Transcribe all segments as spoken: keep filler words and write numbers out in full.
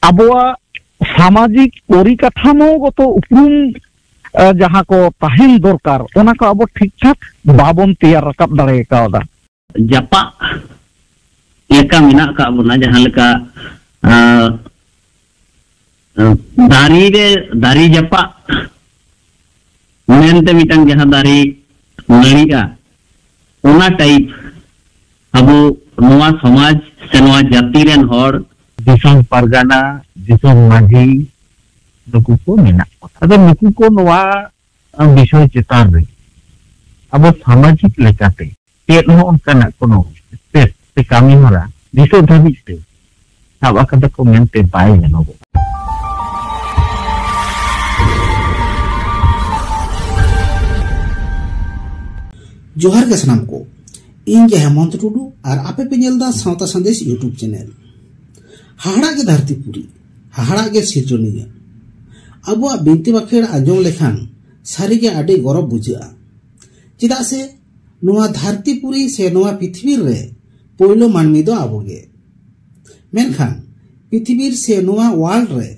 ᱟᱵᱚᱣᱟᱜ ᱥᱟᱢᱟᱡᱤᱠ ᱯᱚᱨᱤᱠᱟᱴᱷᱟᱢᱳ ᱜᱚᱛᱚ ᱩᱯᱨᱩᱢ, ᱮ, ᱡᱟᱦᱟᱸ ᱠᱚ ᱛᱟᱦᱮᱱ ᱫᱚᱨᱠᱟᱨ, ᱚᱱᱟ ᱠᱚ ᱟᱵᱚ ᱴᱷᱤᱠ ᱴᱷᱟᱠ ᱵᱟᱵᱚᱱ ᱛᱮᱭᱟᱨ ᱨᱟᱠᱟᱵ ᱫᱟᱲᱮ ᱠᱟᱣᱫᱟ᱾ ᱡᱟᱯᱟᱜ ᱞᱮᱠᱟ ᱢᱮᱱᱟᱜ ᱟᱠᱟᱫ ᱵᱚᱱᱟ, ᱡᱟᱦᱟᱸ ᱞᱮᱠᱟ, ᱟᱸ, ᱟᱸ, ᱫᱟᱨᱮ ᱨᱮ, ᱫᱟᱨᱮ ᱡᱟᱯᱟᱜ ᱢᱮᱱᱛᱮ ᱢᱤᱫᱴᱟᱝ ᱡᱟᱦᱟᱸ ᱫᱟᱨᱮ ᱱᱟᱹᱲᱤᱜᱼᱟ, ᱚᱱᱟ ᱴᱟᱭᱤᱯ ᱟᱵᱚ ᱱᱚᱣᱟ ᱥᱚᱢᱟᱡᱽ ᱥᱮ ᱱᱚᱣᱟ ᱡᱟᱹᱛᱤ ᱨᱮᱱ ᱦᱚᱲ, ᱫᱤᱥᱚᱢ ᱯᱟᱨᱜᱟᱱᱟ, ᱫᱤᱥᱚᱢ ᱢᱟᱹᱡᱷᱤ, ᱱᱩᱠᱩ ᱠᱚ ᱢᱮᱱᱟᱜ ᱠᱚᱣᱟ᱾ ᱟᱫᱚ ᱱᱩᱠᱩ ᱠᱚ ᱱᱚᱣᱟ ᱵᱤᱥᱚᱭ ᱪᱮᱛᱟᱱ ᱨᱮ ᱟᱵᱚ ᱥᱟᱢᱟᱡᱤᱠ ᱞᱮᱠᱟᱛᱮ ᱪᱮᱫ ᱦᱚᱸ ᱚᱱᱠᱟᱱᱟᱜ ᱠᱳᱱᱳ ᱥᱴᱮᱯ ᱥᱮ ᱠᱟᱹᱢᱤ ᱦᱚᱨᱟ ᱱᱤᱛᱚᱜ ᱫᱷᱟᱹᱵᱤᱡ ᱛᱮ ᱥᱟᱵ ᱟᱠᱟᱫᱟ ᱠᱚ ᱢᱮᱱᱛᱮ ᱵᱟᱭ ᱧᱮᱞᱚᱜᱚᱜ᱾ ᱡᱚᱦᱟᱨ ᱜᱮ ᱥᱟᱱᱟᱢ ᱠᱚ, ᱤᱧ ᱜᱮ ᱦᱮᱢᱚᱱᱛ ᱴᱩᱰᱩ ᱟᱨ ᱟᱯᱮ ᱯᱮ ᱧᱮᱞ ᱮᱫᱟ ᱥᱟᱶᱛᱟ ᱥᱟᱸᱫᱮᱥ YouTube ᱪᱮᱱᱮᱞ᱾ ᱦᱟᱦᱟᱲᱟᱜ ᱜᱮ ᱫᱷᱟᱹᱨᱛᱤ ᱯᱩᱨᱤ, ᱦᱟᱦᱟᱲᱟᱜ ᱜᱮ ᱥᱤᱨᱡᱚᱱᱤᱭᱟᱹ᱾ ᱟᱵᱚᱣᱟᱜ ᱵᱤᱱᱛᱤ ᱵᱟᱠᱷᱮᱲ ᱟᱸᱡᱚᱢ ᱞᱮᱠᱷᱟᱱ ᱥᱟᱹᱨᱤᱜᱮ ᱟᱹᱰᱤ ᱜᱚᱨᱚᱵᱽ ᱵᱩᱡᱷᱟᱹᱜᱼᱟ᱾ ᱪᱮᱫᱟᱜ ᱥᱮ ᱱᱚᱣᱟ ᱫᱷᱟᱹᱨᱛᱤ ᱯᱩᱨᱤ ᱥᱮ ᱱᱚᱣᱟ ᱯᱨᱤᱛᱷᱤᱵᱤ ᱨᱮ ᱯᱳᱭᱞᱳ ᱢᱟᱹᱱᱢᱤ ᱫᱚ ᱟᱵᱚ ᱜᱮ᱾ ᱢᱮᱱᱠᱷᱟᱱ ᱯᱨᱤᱛᱷᱤᱵᱤ ᱥᱮ ᱱᱚᱣᱟ ᱣᱟᱨᱞᱰ ᱨᱮ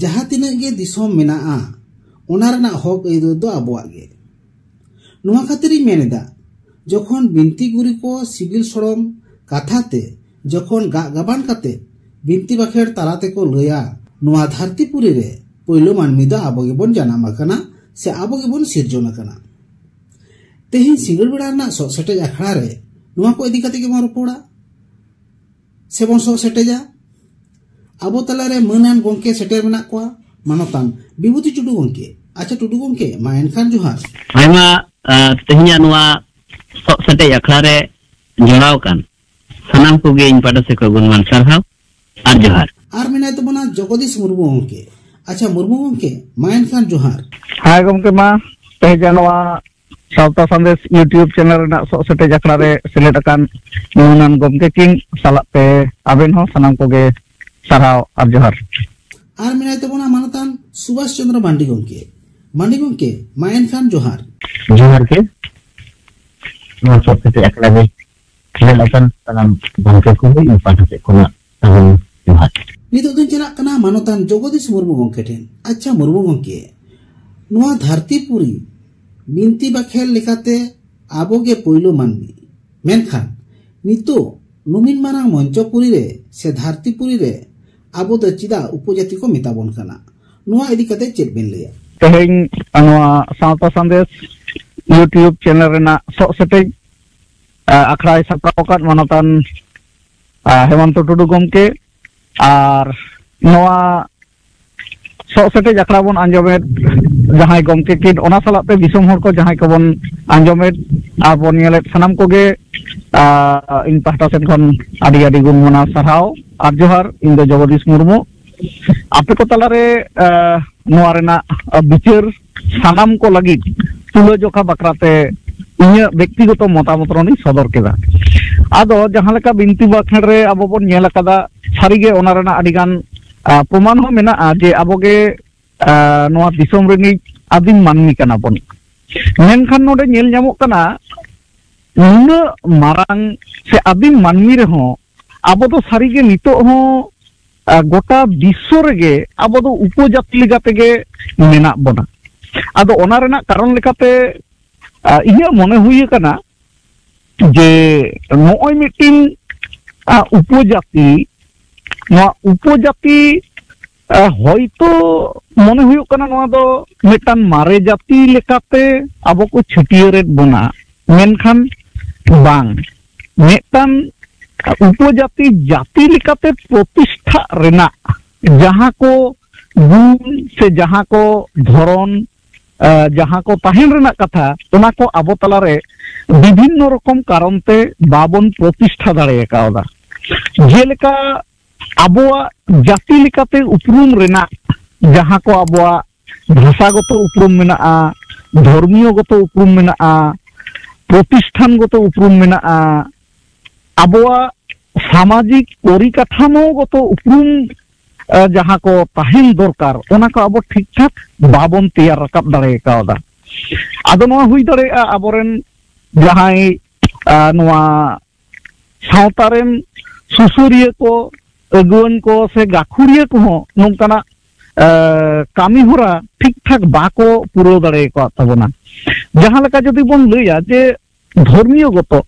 ᱡᱟᱦᱟᱸ ᱛᱤᱱᱟᱹᱜ ᱜᱮ ᱫᱤᱥᱚᱢ ᱢᱮᱱᱟᱜᱼᱟ, ᱚᱱᱟ ᱨᱮᱱᱟᱜ ᱦᱚᱠ ᱟᱹᱭᱫᱟᱹᱨ ᱫᱚ ᱟᱵᱚᱣᱟᱜ ᱜᱮ᱾ ᱱᱚᱣᱟ ᱠᱷᱟᱹᱛᱤᱨᱤᱧ ᱢᱮᱱ ᱮᱫᱟ, ᱡᱚᱠᱷᱚᱱ ᱵᱤᱱᱛᱤ ᱜᱩᱨᱤ ᱠᱚ ᱥᱤᱵᱤᱞ ᱥᱚᱲᱚᱢ ᱠᱟᱛᱷᱟ ᱛᱮ, ᱡᱚᱠᱷᱚᱱ ᱜᱟᱜ ᱜᱟᱵᱟᱱ ᱠᱟᱛᱮ ᱵᱤᱱᱛᱤ ᱵᱟᱠᱷᱮᱲ ᱛᱟᱞᱟ ᱛᱮᱠᱚ ᱞᱟᱹᱭᱟ, ᱱᱚᱣᱟ ᱫᱷᱟᱹᱨᱛᱤ ᱯᱩᱨᱤ ᱨᱮ ᱯᱳᱭᱞᱳ ᱢᱟᱹᱱᱢᱤ ᱫᱚ ᱟᱵᱚ ᱜᱮᱵᱚᱱ ᱡᱟᱱᱟᱢ ᱟᱠᱟᱱᱟ ᱥᱮ ᱟᱵᱚ ᱜᱮᱵᱚᱱ ᱥᱤᱨᱡᱚᱱ ᱟᱠᱟᱱᱟ᱾ ᱛᱮᱦᱮᱧ ᱥᱤᱸᱜᱟᱹᱲ ᱵᱮᱲᱟ ᱨᱮᱱᱟᱜ ᱥᱚᱜ ᱥᱮᱴᱮᱡ ᱟᱠᱷᱲᱟ ᱨᱮ ᱱᱚᱣᱟ ᱠᱚ ᱤᱫᱤ ᱠᱟᱛᱮ ᱜᱮᱵᱚᱱ ᱨᱚᱯᱚᱲᱟ ᱥᱮᱵᱚᱱ ᱥᱚᱜ ᱥᱮᱴᱮᱡᱟ᱾ ᱟᱵᱚ ᱛᱟᱞᱟᱨᱮ ᱢᱟᱹᱱᱟᱱ ᱜᱚᱢᱠᱮ ᱥᱮᱴᱮᱨ ᱢᱮᱱᱟᱜ ᱠᱚᱣᱟ, ᱢᱟᱱᱚᱛᱟᱱ ᱵᱤᱵᱷᱩᱛᱤ ᱴᱩᱰᱩ ᱜᱚᱢᱠᱮ᱾ ᱟᱪᱪᱷᱟ ᱴᱩᱰᱩ ᱜᱚᱢᱠᱮ, ᱢᱟ ᱮᱱᱠᱷᱟᱱ ᱡᱚᱦᱟᱨ᱾ ᱟᱭᱢᱟ, ᱟ, ᱛᱮᱦᱮᱧᱟᱜ ᱱᱚᱣᱟ ᱥᱚᱜ ᱥᱮᱴᱮᱡ ᱟᱠᱷᱲᱟ ᱨᱮ ᱡᱚᱲᱟᱣ ᱟᱠᱟᱱ ᱥᱟᱱᱟᱢ ᱠᱚᱜᱮ ᱤᱧ ᱯᱟᱦᱴᱟ ᱥᱮᱫ ᱠᱷᱚᱱ ᱜᱩᱱᱢᱟᱱ ᱥᱟᱨᱦᱟᱣ ᱟᱨ ᱡᱚᱦᱟᱨ᱾ ᱟᱨ ᱢᱮᱱᱟᱭ ᱛᱟᱵᱚᱱᱟ ᱡᱚᱜᱚᱫᱤᱥ ᱢᱩᱨᱢᱩ ᱜᱚᱢᱠᱮ᱾ ᱟᱪᱪᱷᱟ ᱢᱩᱨᱢᱩ ᱜᱚᱢᱠᱮ, ᱢᱟ ᱮᱱᱠᱷᱟᱱ ᱡᱚᱦᱟᱨ᱾ ᱦᱮᱸ ᱜᱚᱢᱠᱮ, ᱢᱟ ᱛᱮᱦᱮᱧᱟᱜ ᱱᱚᱣᱟ ᱥᱟᱶᱛᱟ ᱥᱟᱸᱫᱮᱥ YouTube ᱪᱮᱱᱮᱞ ᱨᱮᱱᱟᱜ ᱥᱚᱜ ᱥᱮᱴᱮᱡ ᱟᱠᱷᱲᱟ ᱨᱮ ᱥᱮᱞᱮᱫ ᱟᱠᱟᱱ ᱢᱟᱹᱱᱟᱱ ᱜᱚᱢᱠᱮ ᱠᱤᱱ ᱥᱟᱞᱟᱜ ᱛᱮ ᱟᱵᱮᱱ ᱦᱚᱸ ᱥᱟᱱᱟᱢ ᱠᱚᱜᱮ ᱥᱟᱨᱦᱟᱣ ᱟᱨ ᱡᱚᱦᱟᱨ᱾ ᱟᱨ ᱢᱮᱱᱟᱭ ᱛᱟᱵᱚᱱᱟ ᱢᱟᱱᱚᱛᱟᱱ ᱥᱩᱵᱷᱟᱥ ᱪᱚᱸᱫᱽᱨᱚ ᱢᱟᱱᱰᱤ ᱜᱚᱢᱠᱮ᱾ ᱢᱟᱱᱰᱤ ᱜᱚᱢᱠᱮ, ᱢᱟ ᱮᱱᱠᱷᱟᱱ ᱡᱚᱦᱟᱨ᱾ ᱡᱚᱦᱟᱨ ᱜᱮ᱾ ᱱᱚᱣᱟ ᱥᱚᱜ ᱥᱮᱴᱮᱡ ᱟᱠᱷᱲᱟ ᱨᱮ ᱥᱮᱞᱮᱫ ᱟᱠᱟᱱ ᱥᱟᱱᱟᱢ ᱜᱚᱢᱠᱮ ᱠᱚ ᱤᱧ ᱯᱟᱦᱴᱟ ᱥᱮᱫ ᱠᱷᱚᱱᱟᱜ ᱥᱟᱹᱜᱩᱱ ᱡᱚᱦᱟᱨ᱾ ᱱᱤᱛᱚᱜ ᱫᱚᱧ ᱪᱟᱞᱟᱜ ᱠᱟᱱᱟ ᱢᱟᱱᱚᱛᱟᱱ ᱡᱚᱜᱚᱫᱤᱥ ᱢᱩᱨᱢᱩ ᱜᱚᱢᱠᱮ ᱴᱷᱮᱱ᱾ ᱟᱪᱪᱷᱟ ᱢᱩᱨᱢᱩ ᱜᱚᱢᱠᱮ, ᱱᱚᱣᱟ ᱫᱷᱟᱹᱨᱛᱤ ᱯᱩᱨᱤ ᱵᱤᱱᱛᱤ ᱵᱟᱠᱷᱮᱬ ᱞᱮᱠᱟᱛᱮ ᱟᱵᱚ ᱜᱮ ᱯᱳᱭᱞᱳ ᱢᱟᱹᱱᱢᱤ, ᱢᱮᱱᱠᱷᱟᱱ ᱱᱤᱛᱚᱜ ᱱᱩᱢᱤᱱ ᱢᱟᱨᱟᱝ ᱢᱚᱧᱪᱚᱯᱩᱨᱤ ᱨᱮ ᱥᱮ ᱫᱷᱟᱹᱨᱛᱤ ᱯᱩᱨᱤ ᱨᱮ ᱟᱵᱚ ᱫᱚ ᱪᱮᱫᱟᱜ ᱩᱯᱚᱡᱟᱹᱛᱤ ᱠᱚ ᱢᱮᱛᱟ ᱵᱚᱱ ᱠᱟᱱᱟ? ᱱᱚᱣᱟ ᱤᱫᱤ ᱠᱟᱛᱮ ᱪᱮᱫ ᱵᱮᱱ ᱞᱟᱹᱭᱟ? ᱛᱮᱦᱮᱧ ᱱᱚᱣᱟ ᱥᱟᱶᱛᱟ ᱥᱟᱸᱫᱮᱥ YouTube ᱪᱮᱱᱮᱞ ᱨᱮᱱᱟᱜ ᱥᱚᱜ ᱥᱮᱴᱮᱡ, ᱟ, ᱟᱠᱷᱲᱟᱭ ᱥᱟᱯᱲᱟᱣ ᱟᱠᱟᱫ ᱢᱟᱱᱚᱛᱟᱱ, ᱟ, ᱦᱮᱢᱚᱱᱛᱚ ᱴᱩᱰᱩ ᱜᱚᱢᱠᱮ ᱟᱨ ᱱᱚᱣᱟ ᱥᱚᱜ ᱥᱮᱴᱮᱡ ᱟᱠᱷᱲᱟ ᱵᱚᱱ ᱟᱸᱡᱚᱢᱮᱫ ᱡᱟᱦᱟᱸᱭ ᱜᱚᱢᱠᱮ ᱠᱤᱱ, ᱚᱱᱟ ᱥᱟᱞᱟᱜ ᱛᱮ ᱫᱤᱥᱚᱢ ᱦᱚᱲ ᱠᱚ ᱡᱟᱦᱟᱸᱭ ᱠᱚᱵᱚᱱ ᱟᱸᱡᱚᱢᱮᱫ ᱟᱨ ᱵᱚᱱ ᱧᱮᱞᱮᱫ, ᱥᱟᱱᱟᱢ ᱠᱚᱜᱮ, ᱟ, ᱤᱧ ᱯᱟᱦᱴᱟ ᱥᱮᱫ ᱠᱷᱚᱱ ᱟᱹᱰᱤ ᱟᱹᱰᱤ ᱜᱩᱱ ᱢᱟᱱᱟᱣ ᱥᱟᱨᱦᱟᱣ ᱟᱨ ᱡᱚᱦᱟᱨ᱾ ᱤᱧ ᱫᱚ ᱡᱚᱜᱚᱫᱤᱥ ᱢᱩᱨᱢᱩ᱾ ᱟᱯᱮ ᱠᱚ ᱛᱟᱞᱟᱨᱮ, ᱟ, ᱱᱚᱣᱟ ᱨᱮᱱᱟᱜ, ᱟ, ᱵᱤᱪᱟᱹᱨ ᱥᱟᱱᱟᱢ ᱠᱚ ᱞᱟᱹᱜᱤᱫ ᱛᱩᱞᱟᱹᱡᱚᱠᱷᱟ ᱵᱟᱠᱷᱨᱟᱛᱮ ᱤᱧᱟᱹᱜ ᱵᱮᱠᱛᱤᱜᱚᱛᱚ ᱢᱚᱛᱟᱢᱚᱛ ᱨᱚᱱᱤᱧ ᱥᱚᱫᱚᱨ ᱠᱮᱫᱟ᱾ ᱟᱫᱚ ᱡᱟᱦᱟᱸ ᱞᱮᱠᱟ ᱵᱤᱱᱛᱤ ᱵᱟᱠᱷᱮᱬ ᱨᱮ ᱟᱵᱚ ᱵᱚᱱ ᱧᱮᱞ ᱟᱠᱟᱫᱟ, ᱥᱟᱹᱨᱤᱜᱮ ᱚᱱᱟ ᱨᱮᱱᱟᱜ ᱟᱹᱰᱤᱜᱟᱱ, ᱟ, ᱯᱨᱚᱢᱟᱱ ᱦᱚᱸ ᱢᱮᱱᱟᱜᱼᱟ ᱡᱮ ᱟᱵᱚᱜᱮ, ᱟ, ᱱᱚᱣᱟ ᱫᱤᱥᱚᱢ ᱨᱤᱱᱤᱡ ᱟᱹᱫᱤᱢ ᱢᱟᱹᱱᱢᱤ ᱠᱟᱱᱟ ᱵᱚᱱ᱾ ᱢᱮᱱᱠᱷᱟᱱ ᱱᱚᱰᱮ ᱧᱮᱞ ᱧᱟᱢᱚᱜ ᱠᱟᱱᱟ, ᱱᱩᱱᱟᱹᱜ ᱢᱟᱨᱟᱝ ᱥᱮ ᱟᱹᱫᱤᱢ ᱢᱟᱹᱱᱢᱤ ᱨᱮᱦᱚᱸ ᱟᱵᱚ ᱫᱚ ᱥᱟᱹᱨᱤᱜᱮ ᱱᱤᱛᱚᱜ ᱦᱚᱸ, ᱟ, ᱜᱚᱴᱟ ᱵᱤᱥᱥᱚ ᱨᱮᱜᱮ ᱟᱵᱚ ᱫᱚ ᱩᱯᱚᱡᱟᱹᱛᱤ ᱞᱮᱠᱟ ᱛᱮᱜᱮ ᱢᱮᱱᱟᱜ ᱵᱚᱱᱟ᱾ ᱟᱫᱚ ᱚᱱᱟ ᱨᱮᱱᱟᱜ ᱠᱟᱨᱚᱱ ᱞᱮᱠᱟᱛᱮ, ᱟ, ᱤᱧᱟᱹᱜ ᱢᱚᱱᱮ ᱦᱩᱭ ᱟᱠᱟᱱᱟ ᱡᱮ ᱱᱚᱜᱼᱚᱭ ᱢᱤᱫᱴᱤᱱ, ᱟ, ᱩᱯᱚᱡᱟᱹᱛᱤ, ᱱᱚᱣᱟ ᱩᱯᱚᱡᱟᱹᱛᱤ, ᱟ, ᱦᱚᱭᱛᱚ ᱢᱚᱱᱮ ᱦᱩᱭᱩᱜ ᱠᱟᱱᱟ ᱱᱚᱣᱟ ᱫᱚ ᱢᱤᱫᱴᱟᱝ ᱢᱟᱨᱮ ᱡᱟᱹᱛᱤ ᱞᱮᱠᱟᱛᱮ ᱟᱵᱚ ᱠᱚ ᱪᱷᱟᱹᱴᱭᱟᱹᱨᱮᱫ ᱵᱚᱱᱟ, ᱢᱮᱱᱠᱷᱟᱱ ᱵᱟᱝ, ᱢᱤᱫᱴᱟᱝ ᱩᱯᱚᱡᱟᱹᱛᱤ ᱡᱟᱹᱛᱤ ᱞᱮᱠᱟᱛᱮ ᱯᱨᱚᱛᱤᱥᱴᱷᱟᱜ ᱨᱮᱱᱟᱜ ᱡᱟᱦᱟᱸ ᱠᱚ ᱜᱩᱱ ᱥᱮ ᱡᱟᱦᱟᱸ ᱠᱚ ᱫᱷᱚᱨᱚᱱ, ᱟ, ᱡᱟᱦᱟᱸ ᱠᱚ ᱛᱟᱦᱮᱱ ᱨᱮᱱᱟᱜ ᱠᱟᱛᱷᱟ, ᱚᱱᱟ ᱠᱚ ᱟᱵᱚ ᱛᱟᱞᱟᱨᱮ ᱵᱤᱵᱷᱤᱱᱱᱚ ᱨᱚᱠᱚᱢ ᱠᱟᱨᱚᱱ ᱛᱮ ᱵᱟᱵᱚᱱ ᱯᱨᱚᱛᱤᱥᱴᱷᱟ ᱫᱟᱲᱮ ᱠᱟᱣᱫᱟ᱾ ᱡᱮᱞᱮᱠᱟ ᱟᱵᱚᱣᱟᱜ ᱡᱟᱹᱛᱤ ᱞᱮᱠᱟᱛᱮ ᱩᱯᱨᱩᱢ ᱨᱮᱱᱟᱜ ᱡᱟᱦᱟᱸ ᱠᱚ ᱟᱵᱚᱣᱟᱜ ᱵᱷᱟᱥᱟᱜᱚᱛᱚ ᱩᱯᱨᱩᱢ ᱢᱮᱱᱟᱜᱼᱟ, ᱫᱷᱚᱨᱢᱤᱭᱚ ᱜᱚᱛᱚ ᱩᱯᱨᱩᱢ ᱢᱮᱱᱟᱜᱼᱟ, ᱯᱨᱚᱛᱤᱥᱴᱷᱟᱱ ᱜᱚᱛᱚ ᱩᱯᱨᱩᱢ ᱢᱮᱱᱟᱜᱼᱟ, ᱟᱵᱚᱣᱟᱜ ᱥᱟᱢᱟᱡᱤᱠ ᱯᱚᱨᱤᱠᱟᱴᱷᱟᱢᱳ ᱜᱚᱛᱚ ᱩᱯᱨᱩᱢ, ᱟ, ᱡᱟᱦᱟᱸ ᱠᱚ ᱛᱟᱦᱮᱱ ᱫᱚᱨᱠᱟᱨ, ᱚᱱᱟ ᱠᱚ ᱟᱵᱚ ᱴᱷᱤᱠ ᱴᱷᱟᱠ ᱵᱟᱵᱚᱱ ᱛᱮᱭᱟᱨ ᱨᱟᱠᱟᱵ ᱫᱟᱲᱮ ᱠᱟᱣᱫᱟ᱾ ᱟᱫᱚ ᱱᱚᱣᱟ ᱦᱩᱭ ᱫᱟᱲᱮᱭᱟᱜᱼᱟ ᱟᱵᱚᱨᱮᱱ ᱡᱟᱦᱟᱸᱭ, ᱟ, ᱱᱚᱣᱟ ᱥᱟᱶᱛᱟ ᱨᱮᱱ ᱥᱩᱥᱟᱹᱨᱤᱭᱟᱹ ᱠᱚ, ᱟᱹᱜᱩᱣᱟᱹᱱ ᱠᱚ ᱥᱮ ᱜᱟᱹᱠᱷᱩᱲᱤᱭᱟᱹ ᱠᱚᱦᱚᱸ ᱱᱚᱝᱠᱟᱱᱟᱜ ᱮ, ᱠᱟᱹᱢᱤ ᱦᱚᱨᱟ ᱴᱷᱤᱠ ᱴᱷᱟᱠ ᱵᱟᱠᱚ ᱯᱩᱨᱟᱹᱣ ᱫᱟᱲᱮ ᱟᱠᱟᱫ ᱛᱟᱵᱚᱱᱟ᱾ ᱡᱟᱦᱟᱸ ᱞᱮᱠᱟ ᱡᱩᱫᱤ ᱵᱚᱱ ᱞᱟᱹᱭᱟ ᱡᱮ ᱫᱷᱚᱨᱢᱤᱭᱚ ᱜᱚᱛᱚ,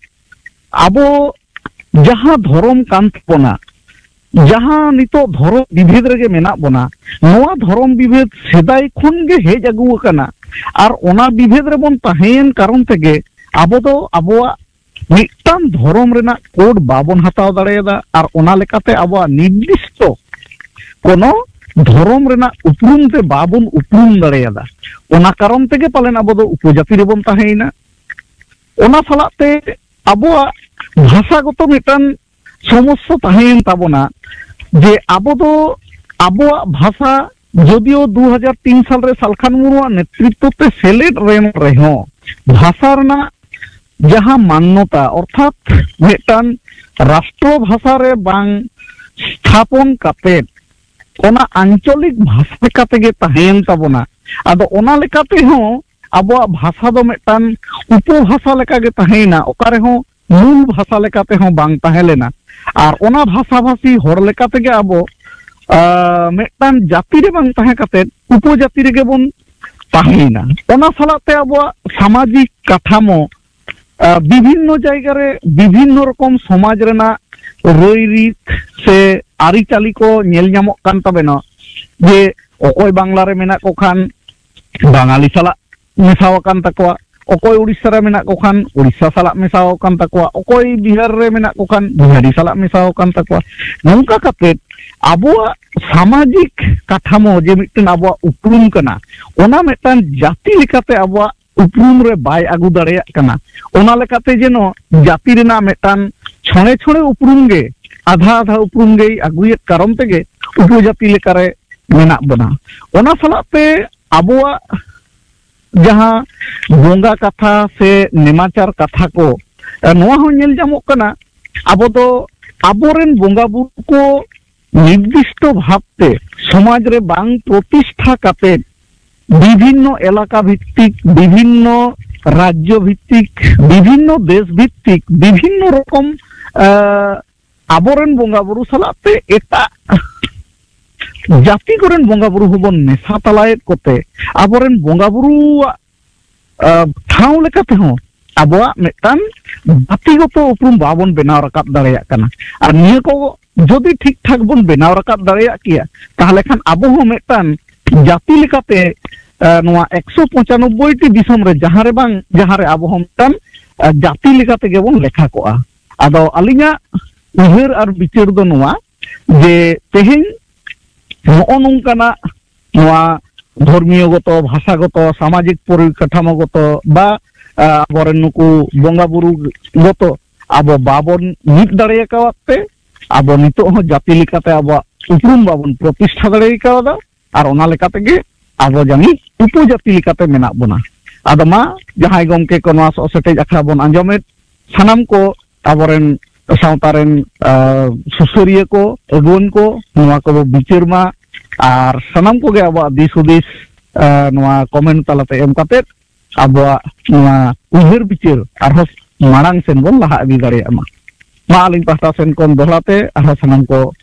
ᱟᱵᱚ ᱡᱟᱦᱟᱸ ᱫᱷᱚᱨᱚᱢ ᱠᱟᱱ ᱛᱟᱵᱚᱱᱟ, ᱡᱟᱦᱟᱸ ᱱᱤᱛᱚᱜ ᱫᱷᱚᱨᱚᱢ ᱵᱤᱵᱷᱮᱫ ᱨᱮᱜᱮ ᱢᱮᱱᱟᱜ ᱵᱚᱱᱟ, ᱱᱚᱣᱟ ᱫᱷᱚᱨᱚᱢ ᱵᱤᱵᱷᱮᱫ ᱥᱮᱫᱟᱭ ᱠᱷᱚᱱ ᱜᱮ ᱦᱮᱡ ᱟᱹᱜᱩ ᱟᱠᱟᱱᱟ᱾ ᱟᱨ ᱚᱱᱟ ᱵᱤᱵᱷᱮᱫ ᱨᱮᱵᱚᱱ ᱛᱟᱦᱮᱸᱭᱮᱱ ᱠᱟᱨᱚᱱ ᱛᱮᱜᱮ ᱟᱵᱚ ᱫᱚ ᱟᱵᱚᱣᱟᱜ ᱢᱤᱫᱴᱟᱝ ᱫᱷᱚᱨᱚᱢ ᱨᱮᱱᱟᱜ ᱠᱳᱰ ᱵᱟᱵᱚᱱ ᱦᱟᱛᱟᱣ ᱫᱟᱲᱮᱭᱟᱫᱟ, ᱟᱨ ᱚᱱᱟ ᱞᱮᱠᱟᱛᱮ ᱟᱵᱚᱣᱟᱜ ᱱᱤᱨᱫᱤᱥᱴᱚ ᱠᱳᱱᱳ ᱫᱷᱚᱨᱚᱢ ᱨᱮᱱᱟᱜ ᱩᱯᱨᱩᱢ ᱛᱮ ᱵᱟᱵᱚᱱ ᱩᱯᱨᱩᱢ ᱫᱟᱲᱮᱭᱟᱫᱟ᱾ ᱚᱱᱟ ᱠᱟᱨᱚᱱ ᱛᱮᱜᱮ ᱯᱟᱞᱮᱱ ᱟᱵᱚ ᱫᱚ ᱩᱯᱚᱡᱟᱹᱛᱤ ᱨᱮᱵᱚᱱ ᱛᱟᱦᱮᱸᱭᱮᱱᱟ᱾ ᱚᱱᱟ ᱥᱟᱞᱟᱜ ᱛᱮ ᱟᱵᱚᱣᱟᱜ ᱵᱷᱟᱥᱟᱜᱚᱛᱚ ᱢᱤᱫᱴᱟᱝ ᱥᱚᱢᱚᱥᱥᱟ ᱛᱟᱦᱮᱸᱭᱮᱱ ᱛᱟᱵᱚᱱᱟ, ᱡᱮ ᱟᱵᱚ ᱫᱚ ᱟᱵᱚᱣᱟᱜ ᱵᱷᱟᱥᱟ ᱡᱚᱫᱤᱭᱳ ᱫᱩ ᱦᱟᱡᱟᱨ ᱛᱤᱱ ᱥᱟᱞ ᱨᱮ ᱥᱟᱞᱠᱷᱟᱱ ᱢᱩᱨᱢᱩᱣᱟᱜ ᱱᱮᱛᱨᱤᱛᱵ ᱛᱮ ᱥᱮᱞᱮᱫ ᱞᱮᱱ ᱨᱮᱦᱚᱸ, ᱵᱷᱟᱥᱟ ᱨᱮᱱᱟᱜ ᱡᱟᱦᱟᱸ ᱢᱟᱱᱱᱚᱛᱟ, ᱚᱨᱛᱷᱟᱛ ᱢᱤᱫᱴᱟᱝ ᱨᱟᱥᱴᱨᱚ ᱵᱷᱟᱥᱟ ᱨᱮ ᱵᱟᱝ ᱥᱛᱷᱟᱯᱚᱱ ᱠᱟᱛᱮ ᱚᱱᱟ ᱟᱧᱪᱚᱞᱤᱠ ᱵᱷᱟᱥᱟ ᱞᱮᱠᱟ ᱛᱮᱜᱮ ᱛᱟᱦᱮᱸᱭᱮᱱ ᱛᱟᱵᱚᱱᱟ᱾ ᱟᱫᱚ ᱚᱱᱟ ᱞᱮᱠᱟ ᱛᱮᱦᱚᱸ ᱟᱵᱚᱣᱟᱜ ᱵᱷᱟᱥᱟ ᱫᱚ ᱢᱤᱫᱴᱟᱝ ᱩᱯᱚᱵᱷᱟᱥᱟ ᱞᱮᱠᱟ ᱜᱮ ᱛᱟᱦᱮᱸᱭᱮᱱᱟ, ᱚᱠᱟ ᱨᱮᱦᱚᱸ ᱢᱩᱞ ᱵᱷᱟᱥᱟ ᱞᱮᱠᱟ ᱛᱮᱦᱚᱸ ᱵᱟᱝ ᱛᱟᱦᱮᱸ ᱞᱮᱱᱟ᱾ ᱟᱨ ᱚᱱᱟ ᱵᱷᱟᱥᱟᱵᱷᱟᱥᱤ ᱦᱚᱲ ᱞᱮᱠᱟ ᱛᱮᱜᱮ ᱟᱵᱚ, ᱟ, ᱢᱤᱫᱴᱟᱝ ᱡᱟᱹᱛᱤ ᱨᱮ ᱵᱟᱝ ᱛᱟᱦᱮᱸ ᱠᱟᱛᱮ ᱩᱯᱚᱡᱟᱹᱛᱤ ᱨᱮᱜᱮ ᱵᱚᱱ ᱛᱟᱦᱮᱸᱭᱮᱱᱟ᱾ ᱚᱱᱟ ᱥᱟᱞᱟᱜ ᱛᱮ ᱟᱵᱚᱣᱟᱜ ᱥᱟᱢᱟᱡᱤᱠ ᱠᱟᱴᱷᱟᱢᱳ, ᱟ, ᱵᱤᱵᱷᱤᱱᱱᱚ ᱡᱟᱭᱜᱟ ᱨᱮ ᱵᱤᱵᱷᱤᱱᱱᱚ ᱨᱚᱠᱚᱢ ᱥᱚᱢᱟᱡᱽ ᱨᱮᱱᱟᱜ ᱨᱟᱹᱭ ᱨᱤᱛ ᱥᱮ ᱟᱹᱨᱤᱪᱟᱹᱞᱤ ᱠᱚ ᱧᱮᱞ ᱧᱟᱢᱚᱜ ᱠᱟᱱ ᱛᱟᱵᱮᱱᱟ, ᱡᱮ ᱚᱠᱚᱭ ᱵᱟᱝᱞᱟ ᱨᱮ ᱢᱮᱱᱟᱜ ᱠᱚ ᱠᱷᱟᱱ ᱵᱟঙᱟᱞᱤ ᱥᱟᱞᱟᱜ ᱢᱮᱥᱟᱣ ᱟᱠᱟᱱ ᱛᱟᱠᱚᱣᱟ, ᱚᱠᱚᱭ ᱩᱲᱤᱥᱥᱟ ᱨᱮ ᱢᱮᱱᱟᱜ ᱠᱚ ᱠᱷᱟᱱ ᱩᱲᱤᱥᱥᱟ ᱥᱟᱞᱟᱜ ᱢᱮᱥᱟᱣ ᱟᱠᱟᱱ ᱛᱟᱠᱚᱣᱟ, ᱚᱠᱚᱭ ᱵᱤᱦᱟᱨ ᱨᱮ ᱢᱮᱱᱟᱜ ᱠᱚ ᱠᱷᱟᱱ ᱵᱤᱦᱟᱨᱤ ᱥᱟᱞᱟᱜ ᱢᱮᱥᱟᱣ ᱟᱠᱟᱱ ᱛᱟᱠᱚᱣᱟ᱾ ᱱᱚᱝᱠᱟ ᱠᱟᱛᱮ ᱟᱵᱚᱣᱟᱜ ᱥᱟᱢᱟᱡᱤᱠ ᱠᱟᱴᱷᱟᱢᱳ ᱡᱮ ᱢᱤᱫᱴᱮᱱ ᱟᱵᱚᱣᱟᱜ ᱩᱯᱨᱩᱢ ᱠᱟᱱᱟ, ᱚᱱᱟ ᱢᱤᱫᱴᱟᱝ ᱡᱟᱹᱛᱤ ᱞᱮᱠᱟᱛᱮ ᱟᱵᱚᱣᱟᱜ ᱩᱯᱨᱩᱢ ᱨᱮ ᱵᱟᱭ ᱟᱹᱜᱩ ᱫᱟᱲᱮᱭᱟᱜ ᱠᱟᱱᱟ᱾ ᱚᱱᱟ ᱞᱮᱠᱟᱛᱮ ᱡᱮᱱᱚ ᱡᱟᱹᱛᱤ ᱨᱮᱱᱟᱜ ᱢᱤᱫᱴᱟᱝ ᱪᱷᱚᱲᱮ ᱪᱷᱚᱲᱮ ᱩᱯᱨᱩᱢ ᱜᱮ, ᱟᱫᱷᱟ ᱟᱫᱷᱟ ᱩᱯᱨᱩᱢ ᱜᱮᱭ ᱟᱹᱜᱩᱭᱮᱫ ᱠᱟᱨᱚᱱ ᱛᱮᱜᱮ ᱩᱯᱚᱡᱟᱹᱛᱤ ᱞᱮᱠᱟᱨᱮ ᱢᱮᱱᱟᱜ ᱵᱚᱱᱟ᱾ ᱚᱱᱟ ᱥᱟᱞᱟᱜ ᱛᱮ ᱟᱵᱚᱣᱟᱜ ᱡᱟᱦᱟᱸ ᱵᱚᱸᱜᱟ ᱠᱟᱛᱷᱟ ᱥᱮ ᱱᱮᱢᱟᱪᱟᱨ ᱠᱟᱛᱷᱟ ᱠᱚ, ᱱᱚᱣᱟ ᱦᱚᱸ ᱧᱮᱞ ᱧᱟᱢᱚᱜ ᱠᱟᱱᱟ, ᱟᱵᱚ ᱫᱚ ᱟᱵᱚᱨᱮᱱ ᱵᱚᱸᱜᱟ ᱵᱩᱨᱩ ᱠᱚ ᱱᱤᱨᱫᱤᱥᱴᱚ ᱵᱷᱟᱵᱽᱛᱮ ᱥᱚᱢᱟᱡᱽ ᱨᱮ ᱵᱟᱝ ᱯᱨᱚᱛᱤᱥᱴᱷᱟ ᱠᱟᱛᱮ ᱵᱤᱵᱷᱤᱱᱱᱚ ᱮᱞᱟᱠᱟ ᱵᱷᱤᱛᱛᱤᱠ, ᱵᱤᱵᱷᱤᱱᱱᱚ ᱨᱟᱡᱽᱡᱚ ᱵᱷᱤᱛᱛᱤᱠ, ᱵᱤᱵᱷᱤᱱᱱᱚ ᱫᱮᱥ ᱵᱷᱤᱛᱛᱤᱠ, ᱵᱤᱵᱷᱤᱱᱱᱚ ᱨᱚᱠᱚᱢ, ᱟᱸ, ᱟᱵᱚᱨᱮᱱ ᱵᱚᱸᱜᱟ ᱵᱩᱨᱩ ᱥᱟᱞᱟᱜ ᱛᱮ ᱮᱴᱟᱜ ᱡᱟᱹᱛᱤ ᱠᱚᱨᱮᱱ ᱵᱚᱸᱜᱟ ᱵᱩᱨᱩ ᱦᱚᱸᱵᱚᱱ ᱢᱮᱥᱟ ᱛᱟᱞᱟᱭᱮᱫ ᱠᱚᱛᱮ, ᱟᱵᱚᱨᱮᱱ ᱵᱚᱸᱜᱟ ᱵᱩᱨᱩᱣᱟᱜ, ᱟ, ᱴᱷᱟᱶ ᱞᱮᱠᱟ ᱛᱮᱦᱚᱸ ᱟᱵᱚᱣᱟᱜ ᱢᱤᱫᱴᱟᱝ ᱡᱟᱹᱛᱤᱜᱚᱛᱚ ᱩᱯᱨᱩᱢ ᱵᱟᱵᱚᱱ ᱵᱮᱱᱟᱣ ᱨᱟᱠᱟᱵ ᱫᱟᱲᱮᱭᱟᱜ ᱠᱟᱱᱟ᱾ ᱟᱨ ᱱᱤᱭᱟᱹ ᱠᱚ ᱡᱩᱫᱤ ᱴᱷᱤᱠ ᱴᱷᱟᱠ ᱵᱚᱱ ᱵᱮᱱᱟᱣ ᱨᱟᱠᱟᱵ ᱫᱟᱲᱮᱭᱟᱜ ᱠᱮᱭᱟ, ᱛᱟᱦᱚᱞᱮ ᱠᱷᱟᱱ ᱟᱵᱚ ᱦᱚᱸ ᱢᱤᱫᱴᱟᱝ ᱡᱟᱹᱛᱤ ᱞᱮᱠᱟᱛᱮ, ᱟ, ᱱᱚᱣᱟ ᱮᱠᱥᱚ ᱯᱚᱸᱪᱟᱱᱚᱵᱵᱳᱭ ᱴᱤ ᱫᱤᱥᱚᱢ ᱨᱮ ᱡᱟᱦᱟᱸ ᱨᱮ ᱵᱟᱝ ᱡᱟᱦᱟᱸ ᱨᱮ ᱟᱵᱚ ᱦᱚᱸ ᱢᱤᱫᱴᱟᱝ, ᱟ, ᱡᱟᱹᱛᱤ ᱞᱮᱠᱟ ᱛᱮᱜᱮ ᱵᱚᱱ ᱞᱮᱠᱷᱟ ᱠᱚᱜᱼᱟ᱾ ᱟᱫᱚ ᱟᱹᱞᱤᱧᱟᱜ ᱩᱭᱦᱟᱹᱨ ᱟᱨ ᱵᱤᱪᱟᱹᱨ ᱫᱚ ᱱᱚᱣᱟ, ᱡᱮ ᱛᱮᱦᱮᱧ ᱱᱚᱜᱼᱚ ᱱᱚᱝᱠᱟᱱᱟᱜ ᱱᱚᱣᱟ ᱫᱷᱚᱨᱢᱤᱭᱚ ᱜᱚᱛᱚ, ᱵᱷᱟᱥᱟ ᱜᱚᱛᱚ, ᱥᱟᱢᱟᱡᱤᱠ ᱯᱚᱨᱤᱠᱟᱴᱷᱟᱢᱳ ᱜᱚᱛᱚ ᱵᱟ, ᱟ, ᱟᱵᱚᱨᱮᱱ ᱱᱩᱠᱩ ᱵᱚᱸᱜᱟ ᱵᱩᱨᱩ ᱜᱚᱛᱚ ᱟᱵᱚ ᱵᱟᱵᱚᱱ ᱢᱤᱫ ᱫᱟᱲᱮ ᱟᱠᱟᱣᱟᱫ ᱛᱮ ᱟᱵᱚ ᱱᱤᱛᱚᱜ ᱦᱚᱸ ᱡᱟᱹᱛᱤ ᱞᱮᱠᱟᱛᱮ ᱟᱵᱚᱣᱟᱜ ᱩᱯᱨᱩᱢ ᱵᱟᱵᱚᱱ ᱯᱨᱚᱛᱤᱥᱴᱷᱟ ᱫᱟᱲᱮ ᱠᱟᱣᱫᱟ᱾ ᱟᱨ ᱚᱱᱟ ᱞᱮᱠᱟ ᱛᱮᱜᱮ ᱟᱵᱚ ᱡᱟᱹᱱᱤᱡ ᱩᱯᱚᱡᱟᱹᱛᱤ ᱞᱮᱠᱟᱛᱮ ᱢᱮᱱᱟᱜ ᱵᱚᱱᱟ᱾ ᱟᱫᱚ ᱢᱟ, ᱡᱟᱦᱟᱸᱭ ᱜᱚᱢᱠᱮ ᱠᱚ ᱱᱚᱣᱟ ᱥᱚᱜ ᱥᱮᱴᱮᱡ ᱟᱠᱷᱲᱟ ᱵᱚᱱ ᱟᱸᱡᱚᱢᱮᱫ, ᱥᱟᱱᱟᱢ ᱠᱚ ᱟᱵᱚᱨᱮᱱ ᱥᱟᱶᱛᱟ ᱨᱮᱱ, ᱟ, ᱥᱩᱥᱟᱹᱨᱤᱭᱟᱹ ᱠᱚ, ᱟᱹᱜᱩᱣᱟᱹᱱ ᱠᱚ ᱱᱚᱣᱟ ᱠᱚᱵᱚ ᱵᱤᱪᱟᱹᱨ ᱢᱟ, ᱟᱨ ᱥᱟᱱᱟᱢ ᱠᱚᱜᱮ ᱟᱵᱚᱣᱟᱜ ᱫᱤᱥ ᱦᱩᱫᱤᱥ, ᱟ, ᱱᱚᱣᱟ ᱠᱚᱢᱮᱱᱴ ᱛᱟᱞᱟᱛᱮ ᱮᱢ ᱠᱟᱛᱮᱫ ᱟᱵᱚᱣᱟᱜ ᱱᱚᱣᱟ ᱩᱭᱦᱟᱹᱨ ᱵᱤᱪᱟᱹᱨ ᱟᱨᱦᱚᱸ ᱢᱟᱲᱟᱝ ᱥᱮᱱ ᱵᱚᱱ ᱞᱟᱦᱟ ᱤᱫᱤ ᱫᱟᱲᱮᱭᱟᱜ ᱢᱟ᱾ ᱢᱟ, ᱟᱹᱞᱤᱧ ᱯᱟᱦᱴᱟ ᱥᱮᱱ ᱠᱷᱚᱱ ᱫᱚᱦᱲᱟ ᱛᱮ ᱟᱨᱦᱚᱸ ᱥᱟᱱᱟᱢ ᱠᱚ,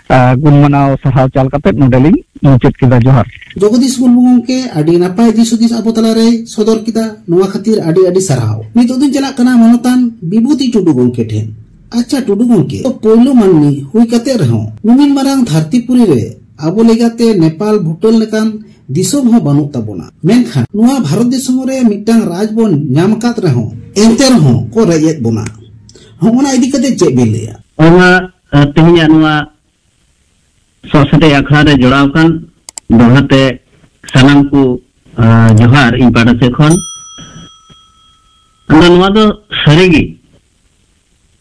ᱟ, ᱜᱩᱱ ᱢᱟᱱᱟᱣ ᱥᱟᱨᱦᱟᱣ ᱪᱟᱞ ᱠᱟᱛᱮᱫ ᱱᱚᱰᱮ ᱞᱤᱧ ᱢᱩᱪᱟᱹᱫ ᱠᱮᱫᱟ᱾ ᱡᱚᱦᱟᱨ᱾ ᱡᱚᱜᱚᱫᱤᱥ ᱢᱩᱨᱢᱩ ᱜᱚᱢᱠᱮ ᱟᱹᱰᱤ ᱱᱟᱯᱟᱭ ᱫᱤᱥ ᱦᱩᱫᱤᱥ ᱟᱵᱚ ᱛᱟᱞᱟᱨᱮᱭ ᱥᱚᱫᱚᱨ ᱠᱮᱫᱟ, ᱱᱚᱣᱟ ᱠᱷᱟᱹᱛᱤᱨ ᱟᱹᱰᱤ ᱟᱹᱰᱤ ᱥᱟᱨᱦᱟᱣ᱾ ᱱᱤᱛᱚᱜ ᱫᱚᱧ ᱪᱟᱞᱟᱜ ᱠᱟᱱᱟ ᱢᱟᱱᱚᱛᱟᱱ ᱵᱤᱵᱷᱩᱛᱤ ᱴᱩᱰᱩ ᱜᱚᱢᱠᱮ ᱴᱷᱮᱱ᱾ ᱟᱪᱪᱷᱟ ᱴᱩᱰᱩ ᱜᱚᱢᱠᱮ, ᱯᱳᱭᱞᱳ ᱢᱟᱹᱱᱢᱤ ᱦᱩᱭ ᱠᱟᱛᱮ ᱨᱮᱦᱚᱸ ᱱᱩᱢᱤᱱ ᱢᱟᱨᱟᱝ ᱫᱷᱟᱹᱨᱛᱤ ᱯᱩᱨᱤ ᱨᱮ ᱟᱵᱚ ᱞᱮᱠᱟᱛᱮ ᱱᱮᱯᱟᱞ, ᱵᱷᱩᱴᱟᱹᱱ ᱞᱮᱠᱟᱱ ᱫᱤᱥᱚᱢ ᱦᱚᱸ ᱵᱟᱹᱱᱩᱜ ᱛᱟᱵᱚᱱᱟ, ᱢᱮᱱᱠᱷᱟᱱ ᱱᱚᱣᱟ ᱵᱷᱟᱨᱚᱛ ᱫᱤᱥᱚᱢ ᱨᱮ ᱢᱤᱫᱴᱟᱝ ᱨᱟᱡᱽ ᱵᱚᱱ ᱧᱟᱢ ᱟᱠᱟᱫ ᱨᱮᱦᱚᱸ ᱮᱱᱛᱮ ᱨᱮᱦᱚᱸ ᱠᱚ ᱨᱮᱡ ᱮᱫ ᱵᱚᱱᱟ᱾ ᱦᱚᱸᱜᱼᱚᱱᱟ ᱤᱫᱤ ᱠᱟᱛᱮ ᱪᱮᱫ ᱵᱤᱱ ᱞᱟᱹᱭᱟ? ᱚᱱᱟ, ᱟ, ᱛᱮᱦᱮᱧᱟᱜ ᱱᱚᱣᱟ ᱥᱚᱜ ᱥᱮᱴᱮᱡ ᱟᱠᱷᱲᱟ ᱨᱮ ᱡᱚᱲᱟᱣ ᱟᱠᱟᱱ ᱫᱚᱦᱲᱟ ᱛᱮ ᱥᱟᱱᱟᱢ ᱠᱚ, ᱟ, ᱡᱚᱦᱟᱨ ᱤᱧ ᱯᱟᱦᱴᱟ ᱥᱮᱫ ᱠᱷᱚᱱ᱾ ᱟᱫᱚ ᱱᱚᱣᱟ ᱫᱚ ᱥᱟᱹᱨᱤᱜᱮ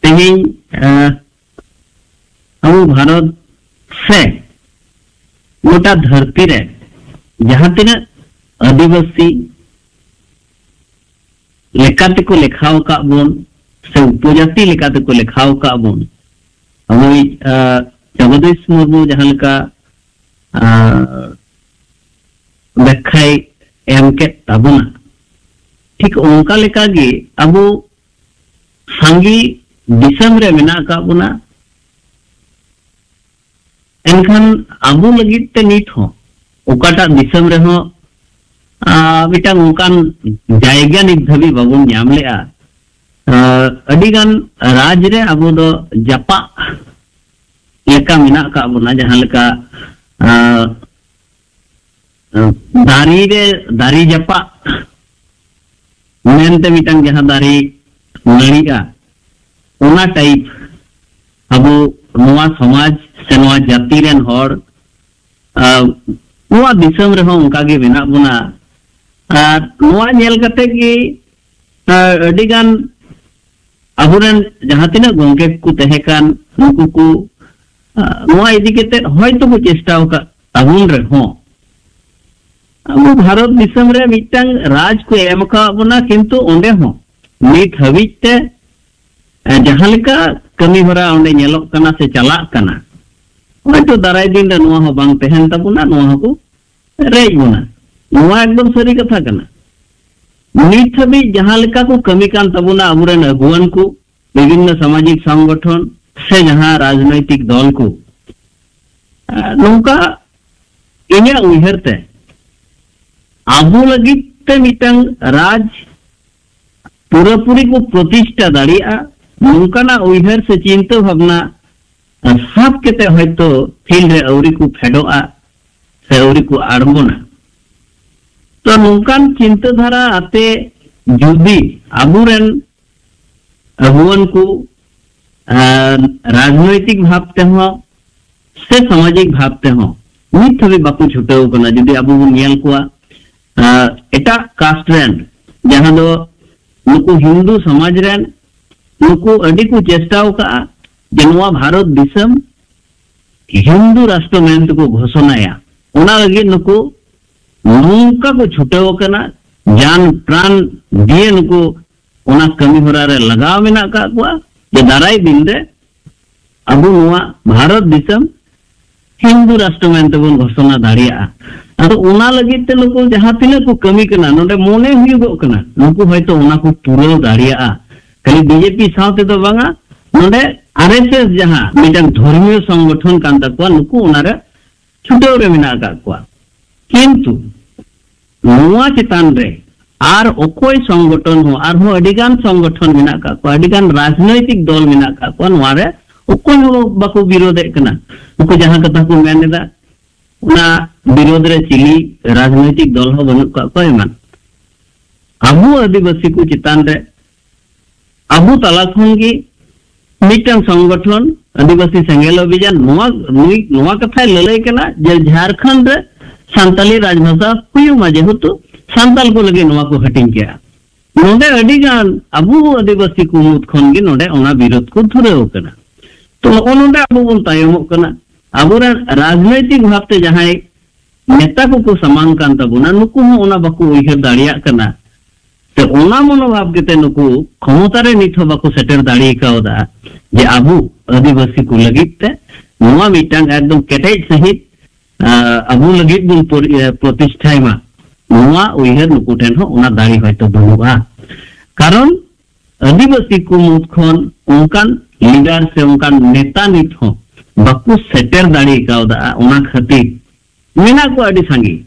ᱛᱮᱦᱮᱧ, ᱟ, ᱟᱵᱚ ᱵᱷᱟᱨᱚᱛ ᱥᱮ ᱜᱚᱴᱟ ᱫᱷᱟᱹᱨᱛᱤ ᱨᱮ ᱡᱟᱦᱟᱸ ᱛᱤᱱᱟᱹᱜ ᱟᱹᱫᱤᱵᱟᱹᱥᱤ ᱞᱮᱠᱟ ᱛᱮᱠᱚ ᱞᱮᱠᱷᱟ ᱟᱠᱟᱫ ᱵᱚᱱ ᱥᱮ ᱩᱯᱚᱡᱟᱹᱛᱤ ᱞᱮᱠᱟ ᱛᱮᱠᱚ ᱞᱮᱠᱷᱟ ᱟᱠᱟᱫ ᱵᱚᱱ, ᱟᱵᱚᱭᱤᱡ, ᱟ, ᱡᱚᱜᱚᱫᱤᱥ ᱢᱩᱨᱢᱩ ᱡᱟᱦᱟᱸ ᱞᱮᱠᱟ, ᱟ, ᱵᱮᱠᱠᱷᱟᱭ ᱮᱢ ᱠᱮᱫ ᱛᱟᱵᱚᱱᱟ, ᱴᱷᱤᱠ ᱚᱱᱠᱟ ᱞᱮᱠᱟᱜᱮ ᱟᱵᱚ ᱥᱟᱸᱜᱮ ᱫᱤᱥᱚᱢ ᱨᱮ ᱢᱮᱱᱟᱜ ᱟᱠᱟᱫ ᱵᱚᱱᱟ, ᱮᱱᱠᱷᱟᱱ ᱟᱵᱚ ᱞᱟᱹᱜᱤᱫ ᱛᱮ ᱱᱤᱛ ᱦᱚᱸ ᱚᱠᱟᱴᱟᱜ ᱫᱤᱥᱚᱢ ᱨᱮᱦᱚᱸ, ᱟᱸ, ᱢᱤᱫᱴᱟᱝ ᱚᱱᱠᱟᱱ ᱡᱟᱭᱜᱟ ᱱᱤᱛ ᱫᱷᱟᱹᱵᱤᱡ ᱵᱟᱵᱚᱱ ᱧᱟᱢ ᱞᱮᱜᱼᱟ᱾ ᱟᱸ, ᱟᱹᱰᱤᱜᱟᱱ ᱨᱟᱡᱽ ᱨᱮ ᱟᱵᱚ ᱫᱚ ᱡᱟᱯᱟᱜ ᱞᱮᱠᱟ ᱢᱮᱱᱟᱜ ᱟᱠᱟᱫ ᱵᱚᱱᱟ, ᱡᱟᱦᱟᱸ ᱞᱮᱠᱟ, ᱟᱸ, ᱫᱟᱨᱮ ᱨᱮ, ᱫᱟᱨᱮ ᱡᱟᱯᱟᱜ ᱢᱮᱱᱛᱮ ᱢᱤᱫᱴᱟᱝ ᱡᱟᱦᱟᱸ ᱫᱟᱨᱮ ᱱᱟᱹᱲᱤᱜᱼᱟ, ᱚᱱᱟ ᱴᱟᱭᱤᱯ ᱟᱵᱚ ᱱᱚᱣᱟ ᱥᱚᱢᱟᱡᱽ ᱥᱮ ᱱᱚᱣᱟ ᱡᱟᱹᱛᱤ ᱨᱮᱱ ᱦᱚᱲ, ᱟᱨ ᱱᱚᱣᱟ ᱫᱤᱥᱚᱢ ᱨᱮᱦᱚᱸ ᱚᱱᱠᱟ ᱜᱮ ᱢᱮᱱᱟᱜ ᱵᱚᱱᱟ᱾ ᱟᱨ ᱱᱚᱣᱟ ᱧᱮᱞ ᱠᱟᱛᱮ ᱜᱮ, ᱟᱨ ᱟᱹᱰᱤ ᱜᱟᱱ ᱟᱵᱚᱨᱮᱱ ᱡᱟᱦᱟᱸ ᱛᱤᱱᱟᱹᱜ ᱜᱚᱝᱠᱮ ᱠᱚ ᱛᱟᱦᱮᱸ ᱠᱟᱱ, ᱩᱱᱠᱩ ᱠᱚ, ᱟᱨ ᱱᱚᱣᱟ ᱤᱫᱤ ᱠᱟᱛᱮ ᱦᱚᱭᱛᱳ ᱠᱚ ᱪᱮᱥᱴᱟ ᱟᱠᱟᱫ ᱛᱟᱵᱚᱱ ᱨᱮᱦᱚᱸ, ᱟᱵᱚ ᱵᱷᱟᱨᱚᱛ ᱫᱤᱥᱚᱢ ᱨᱮ ᱢᱤᱫᱴᱟᱝ ᱨᱟᱡᱽ ᱠᱚ ᱮᱢ ᱟᱠᱟᱫ ᱵᱚᱱᱟ, ᱠᱤᱱᱛᱩ ᱚᱸᱰᱮ ᱦᱚᱸ ᱱᱤᱛ ᱦᱟᱹᱵᱤᱡ ᱛᱮ, ᱮ, ᱡᱟᱦᱟᱸ ᱞᱮᱠᱟ ᱠᱟᱹᱢᱤ ᱦᱚᱨᱟ ᱚᱸᱰᱮ ᱧᱮᱞᱚᱜ ᱠᱟᱱᱟ ᱥᱮ ᱪᱟᱞᱟᱜ ᱠᱟᱱᱟ, ᱦᱚᱭᱛᱳ ᱫᱟᱨᱟᱭ ᱫᱤᱱ ᱨᱮ ᱱᱚᱣᱟ ᱦᱚᱸ ᱵᱟᱝ ᱛᱟᱦᱮᱱ ᱛᱟᱵᱚᱱᱟ, ᱱᱚᱣᱟ ᱦᱚᱸᱠᱚ ᱨᱮᱡ ᱵᱚᱱᱟ᱾ ᱱᱚᱣᱟ ᱮᱠᱫᱚᱢ ᱥᱟᱹᱨᱤ ᱠᱟᱛᱷᱟ ᱠᱟᱱᱟ᱾ ᱱᱤᱛ ᱦᱟᱹᱵᱤᱡ ᱡᱟᱦᱟᱸ ᱞᱮᱠᱟ ᱠᱚ ᱠᱟᱹᱢᱤ ᱠᱟᱱ ᱛᱟᱵᱚᱱᱟ ᱟᱵᱚᱨᱮᱱ ᱟᱹᱜᱩᱣᱟᱹᱱ ᱠᱚ, ᱵᱤᱵᱷᱤᱱᱱᱚ ᱥᱟᱢᱟᱡᱤᱠ ᱥᱚᱝᱜᱚᱴᱷᱚᱱ ᱥᱮ ᱡᱟᱦᱟᱸ ᱨᱟᱡᱽᱱᱳᱭᱛᱤᱠ ᱫᱚᱞ ᱠᱚ, ᱮ, ᱱᱚᱝᱠᱟ ᱤᱧᱟᱹᱜ ᱩᱭᱦᱟᱹᱨ ᱛᱮ ᱟᱵᱚ ᱞᱟᱹᱜᱤᱫ ᱛᱮ ᱢᱤᱫᱴᱟᱝ ᱨᱟᱡᱽ ᱯᱩᱨᱟᱹᱯᱩᱨᱤ ᱠᱚ ᱯᱨᱚᱛᱤᱥᱴᱷᱟ ᱫᱟᱲᱮᱭᱟᱜᱼᱟ, ᱱᱚᱝᱠᱟᱱᱟᱜ ᱩᱭᱦᱟᱹᱨ ᱥᱮ ᱪᱤᱱᱛᱟᱹ ᱵᱷᱟᱵᱽᱱᱟ ᱥᱟᱵ ᱠᱟᱛᱮ ᱦᱚᱭᱛᱳ ᱯᱷᱤᱞᱰ ᱨᱮ ᱟᱹᱣᱨᱤ ᱠᱚ ᱯᱷᱮᱰᱚᱜᱼᱟ ᱥᱮ ᱟᱹᱣᱨᱤ ᱠᱚ ᱟᱬᱜᱚᱱᱟ᱾ ᱛᱚ, ᱱᱚᱝᱠᱟᱱ ᱪᱤᱱᱛᱟᱹ ᱫᱷᱟᱨᱟ ᱟᱛᱮ ᱡᱩᱫᱤ ᱟᱵᱚᱨᱮᱱ ᱟᱹᱜᱩᱣᱟᱹᱱ ᱠᱚ, ᱟᱨ ᱨᱟᱡᱽᱱᱳᱭᱛᱤᱠ ᱵᱷᱟᱵᱽ ᱛᱮᱦᱚᱸ ᱥᱮ ᱥᱟᱢᱟᱡᱤᱠ ᱵᱷᱟᱵᱽ ᱛᱮᱦᱚᱸ ᱱᱤᱛ ᱦᱟᱹᱵᱤᱡ ᱵᱟᱠᱚ ᱪᱷᱩᱴᱟᱹᱣ ᱠᱟᱱᱟ᱾ ᱡᱩᱫᱤ ᱟᱵᱚ ᱵᱚᱱ ᱧᱮᱞ ᱠᱚᱣᱟ, ᱟᱨ ᱮᱴᱟᱜ ᱠᱟᱥᱴ ᱨᱮᱱ, ᱡᱟᱦᱟᱸ ᱫᱚ ᱱᱩᱠᱩ ᱦᱤᱱᱫᱩ ᱥᱚᱢᱟᱡᱽ ᱨᱮᱱ, ᱱᱩᱠᱩ ᱟᱹᱰᱤ ᱠᱚ ᱪᱮᱥᱴᱟ ᱟᱠᱟᱫᱼᱟ ᱡᱮ ᱱᱚᱣᱟ ᱵᱷᱟᱨᱚᱛ ᱫᱤᱥᱚᱢ ᱦᱤᱱᱫᱩ ᱨᱟᱥᱴᱨᱚ ᱢᱮᱱᱛᱮᱠᱚ ᱜᱷᱳᱥᱚᱱᱟᱭᱟ᱾ ᱚᱱᱟ ᱞᱟᱹᱜᱤᱫ ᱱᱩᱠᱩ ᱱᱚᱝᱠᱟ ᱠᱚ ᱪᱷᱩᱴᱟᱹᱣ ᱟᱠᱟᱱᱟ, ᱡᱟᱱ ᱯᱨᱟᱱ ᱫᱤᱭᱮ ᱱᱩᱠᱩ ᱚᱱᱟ ᱠᱟᱹᱢᱤ ᱦᱚᱨᱟ ᱨᱮ ᱞᱟᱜᱟᱣ ᱢᱮᱱᱟᱜ ᱟᱠᱟᱫ ᱠᱚᱣᱟ, ᱡᱮ ᱫᱟᱨᱟᱭ ᱫᱤᱱ ᱨᱮ ᱟᱵᱚ ᱱᱚᱣᱟ ᱵᱷᱟᱨᱚᱛ ᱫᱤᱥᱚᱢ ᱦᱤᱱᱫᱩ ᱨᱟᱥᱴᱨᱚ ᱢᱮᱱᱛᱮ ᱵᱚᱱ ᱜᱷᱳᱥᱚᱱᱟ ᱫᱟᱲᱮᱭᱟᱜᱼᱟ᱾ ᱟᱫᱚ ᱚᱱᱟ ᱞᱟᱹᱜᱤᱫ ᱛᱮ ᱱᱩᱠᱩ ᱡᱟᱦᱟᱸ ᱛᱤᱱᱟᱹᱜ ᱠᱚ ᱠᱟᱹᱢᱤ ᱠᱟᱱᱟ, ᱱᱚᱰᱮ ᱢᱚᱱᱮ ᱦᱩᱭᱩᱜᱚᱜ ᱠᱟᱱᱟ ᱱᱩᱠᱩ ᱦᱚᱭᱛᱳ ᱚᱱᱟ ᱠᱚ ᱯᱩᱨᱟᱹᱣ ᱫᱟᱲᱮᱭᱟᱜᱼᱟ᱾ ᱠᱷᱟᱹᱞᱤ ᱵᱤᱡᱮᱯᱤ ᱥᱟᱶ ᱛᱮᱫᱚ ᱵᱟᱝᱟ, ᱱᱚᱰᱮ ᱟᱨ ᱮᱥ ᱮᱥ ᱡᱟᱦᱟᱸ ᱢᱤᱫᱴᱟᱝ ᱫᱷᱚᱨᱢᱤᱭᱚ ᱥᱚᱝᱜᱚᱴᱷᱚᱱ ᱠᱟᱱ ᱛᱟᱠᱚᱣᱟ, ᱱᱩᱠᱩ ᱚᱱᱟᱨᱮ ᱪᱷᱩᱴᱟᱹᱣ ᱨᱮ ᱢᱮᱱᱟᱜ ᱟᱠᱟᱫ ᱠᱚᱣᱟ᱾ ᱠᱤᱱᱛᱩ ᱱᱚᱣᱟ ᱪᱮᱛᱟᱱ ᱨᱮ ᱟᱨ ᱚᱠᱚᱭ ᱥᱚᱝᱜᱚᱴᱷᱚᱱ ᱦᱚᱸ, ᱟᱨᱦᱚᱸ ᱟᱹᱰᱤ ᱜᱟᱱ ᱥᱚᱝᱜᱚᱴᱷᱚᱱ ᱢᱮᱱᱟᱜ ᱟᱠᱟᱫ ᱠᱚᱣᱟ, ᱟᱹᱰᱤ ᱜᱟᱱ ᱨᱟᱡᱽᱱᱳᱭᱛᱤᱠ ᱫᱚᱞ ᱢᱮᱱᱟᱜ ᱟᱠᱟᱫ ᱠᱚᱣᱟ, ᱱᱚᱣᱟ ᱨᱮ ᱚᱠᱚᱭ ᱦᱚᱸ ᱵᱟᱠᱚ ᱵᱤᱨᱳᱫᱮᱫ ᱠᱟᱱᱟ᱾ ᱱᱩᱠᱩ ᱡᱟᱦᱟᱸ ᱠᱟᱛᱷᱟ ᱠᱚ ᱢᱮᱱ ᱮᱫᱟ, ᱚᱱᱟ ᱵᱤᱨᱳᱫᱷ ᱨᱮ ᱪᱤᱞᱤ ᱨᱟᱡᱽᱱᱳᱭᱛᱤᱠ ᱫᱚᱞ ᱦᱚᱸ ᱵᱟᱹᱱᱩᱜ ᱠᱟᱜ ᱠᱚᱣᱟ ᱮᱢᱟᱱ᱾ ᱟᱵᱚ ᱟᱹᱫᱤᱵᱟᱹᱥᱤ ᱠᱚ ᱪᱮᱛᱟᱱ ᱨᱮ ᱟᱵᱚ ᱛᱟᱞᱟ ᱠᱷᱚᱱ ᱜᱮ ᱢᱤᱫᱴᱟᱝ ᱥᱚᱝᱜᱚᱴᱷᱚᱱ, ᱟᱹᱫᱤᱵᱟᱹᱥᱤ ᱥᱮᱸᱜᱮᱞ ᱚᱵᱷᱤᱡᱟᱱ, ᱱᱚᱣᱟ, ᱱᱩᱭ, ᱱᱚᱣᱟ ᱠᱟᱛᱷᱟᱭ ᱞᱟᱹᱞᱟᱹᱭ ᱠᱟᱱᱟ ᱡᱮ ᱡᱷᱟᱲᱠᱷᱚᱸᱰ ᱨᱮ ᱥᱟᱱᱛᱟᱞᱤ ᱨᱟᱡᱽᱵᱷᱟᱥᱟ ᱦᱩᱭᱩᱜ ᱢᱟ, ᱡᱮᱦᱮᱛᱩ ᱥᱟᱱᱛᱟᱞ ᱠᱚ ᱞᱟᱹᱜᱤᱫ ᱱᱚᱣᱟ ᱠᱚ ᱦᱟᱹᱴᱤᱧ ᱠᱮᱜᱼᱟ᱾ ᱱᱚᱰᱮ ᱟᱹᱰᱤ ᱜᱟᱱ ᱟᱵᱚ ᱟᱹᱫᱤᱵᱟᱹᱥᱤ ᱠᱚ ᱢᱩᱫᱽ ᱠᱷᱚᱱ ᱜᱮ ᱱᱚᱰᱮ ᱚᱱᱟ ᱵᱤᱨᱳᱫ ᱠᱚ ᱫᱷᱩᱨᱟᱹᱣ ᱠᱟᱱᱟ᱾ ᱛᱚ, ᱱᱚᱜᱼᱚ ᱱᱚᱰᱮ ᱟᱵᱚ ᱵᱚᱱ ᱛᱟᱭᱚᱢᱚᱜ ᱠᱟᱱᱟ᱾ ᱟᱵᱚᱨᱮᱱ ᱨᱟᱡᱽᱱᱳᱭᱛᱤᱠ ᱵᱷᱟᱵᱽᱛᱮ ᱡᱟᱦᱟᱸᱭ ᱱᱮᱛᱟ ᱠᱚᱠᱚ ᱥᱟᱢᱟᱝ ᱠᱟᱱ ᱛᱟᱵᱚᱱᱟ, ᱱᱩᱠᱩ ᱦᱚᱸ ᱚᱱᱟ ᱵᱟᱠᱚ ᱩᱭᱦᱟᱹᱨ ᱫᱟᱲᱮᱭᱟᱜ ᱠᱟᱱᱟ᱾ ᱥᱮ ᱚᱱᱟ ᱢᱚᱱᱳᱵᱷᱟᱵ ᱠᱟᱛᱮ ᱱᱩᱠᱩ ᱠᱷᱚᱢᱚᱛᱟ ᱨᱮ ᱱᱤᱛ ᱦᱚᱸ ᱵᱟᱠᱚ ᱥᱮᱴᱮᱨ ᱫᱟᱲᱮ ᱠᱟᱣᱫᱟ ᱡᱮ ᱟᱵᱚ ᱟᱹᱫᱤᱵᱟᱹᱥᱤ ᱠᱚ ᱞᱟᱹᱜᱤᱫ ᱛᱮ ᱱᱚᱣᱟ ᱢᱤᱫᱴᱟᱝ ᱮᱠᱫᱚᱢ ᱠᱮᱴᱮᱡ ᱥᱟᱺᱦᱤᱡ, ᱟᱸ, ᱟᱵᱚ ᱞᱟᱹᱜᱤᱫ ᱵᱚᱱ ᱯᱚᱨ-, ᱤᱭᱟᱹ, ᱯᱨᱚᱛᱤᱥᱴᱷᱟᱭ ᱢᱟ᱾ ᱱᱚᱣᱟ ᱩᱭᱦᱟᱹᱨ ᱱᱩᱠᱩ ᱴᱷᱮᱱ ᱦᱚᱸ ᱚᱱᱟ ᱫᱟᱲᱮ ᱦᱚᱭᱛᱳ ᱵᱟᱹᱱᱩᱜᱼᱟ᱾ ᱠᱟᱨᱚᱱ ᱟᱹᱫᱤᱵᱟᱹᱥᱤ ᱠᱚ ᱢᱩᱫᱽ ᱠᱷᱚᱱ ᱚᱱᱠᱟᱱ ᱞᱤᱰᱟᱨ ᱥᱮ ᱚᱱᱠᱟᱱ ᱱᱮᱛᱟ ᱱᱤᱛ ᱦᱚᱸ ᱵᱟᱠᱚ ᱥᱮᱴᱮᱨ ᱫᱟᱲᱮ ᱠᱟᱣᱫᱟ᱾ ᱚᱱᱟ ᱠᱷᱟᱹᱛᱤᱨ ᱢᱮᱱᱟᱜ ᱠᱚᱣᱟ ᱟᱹᱰᱤ ᱥᱟᱸᱜᱮ,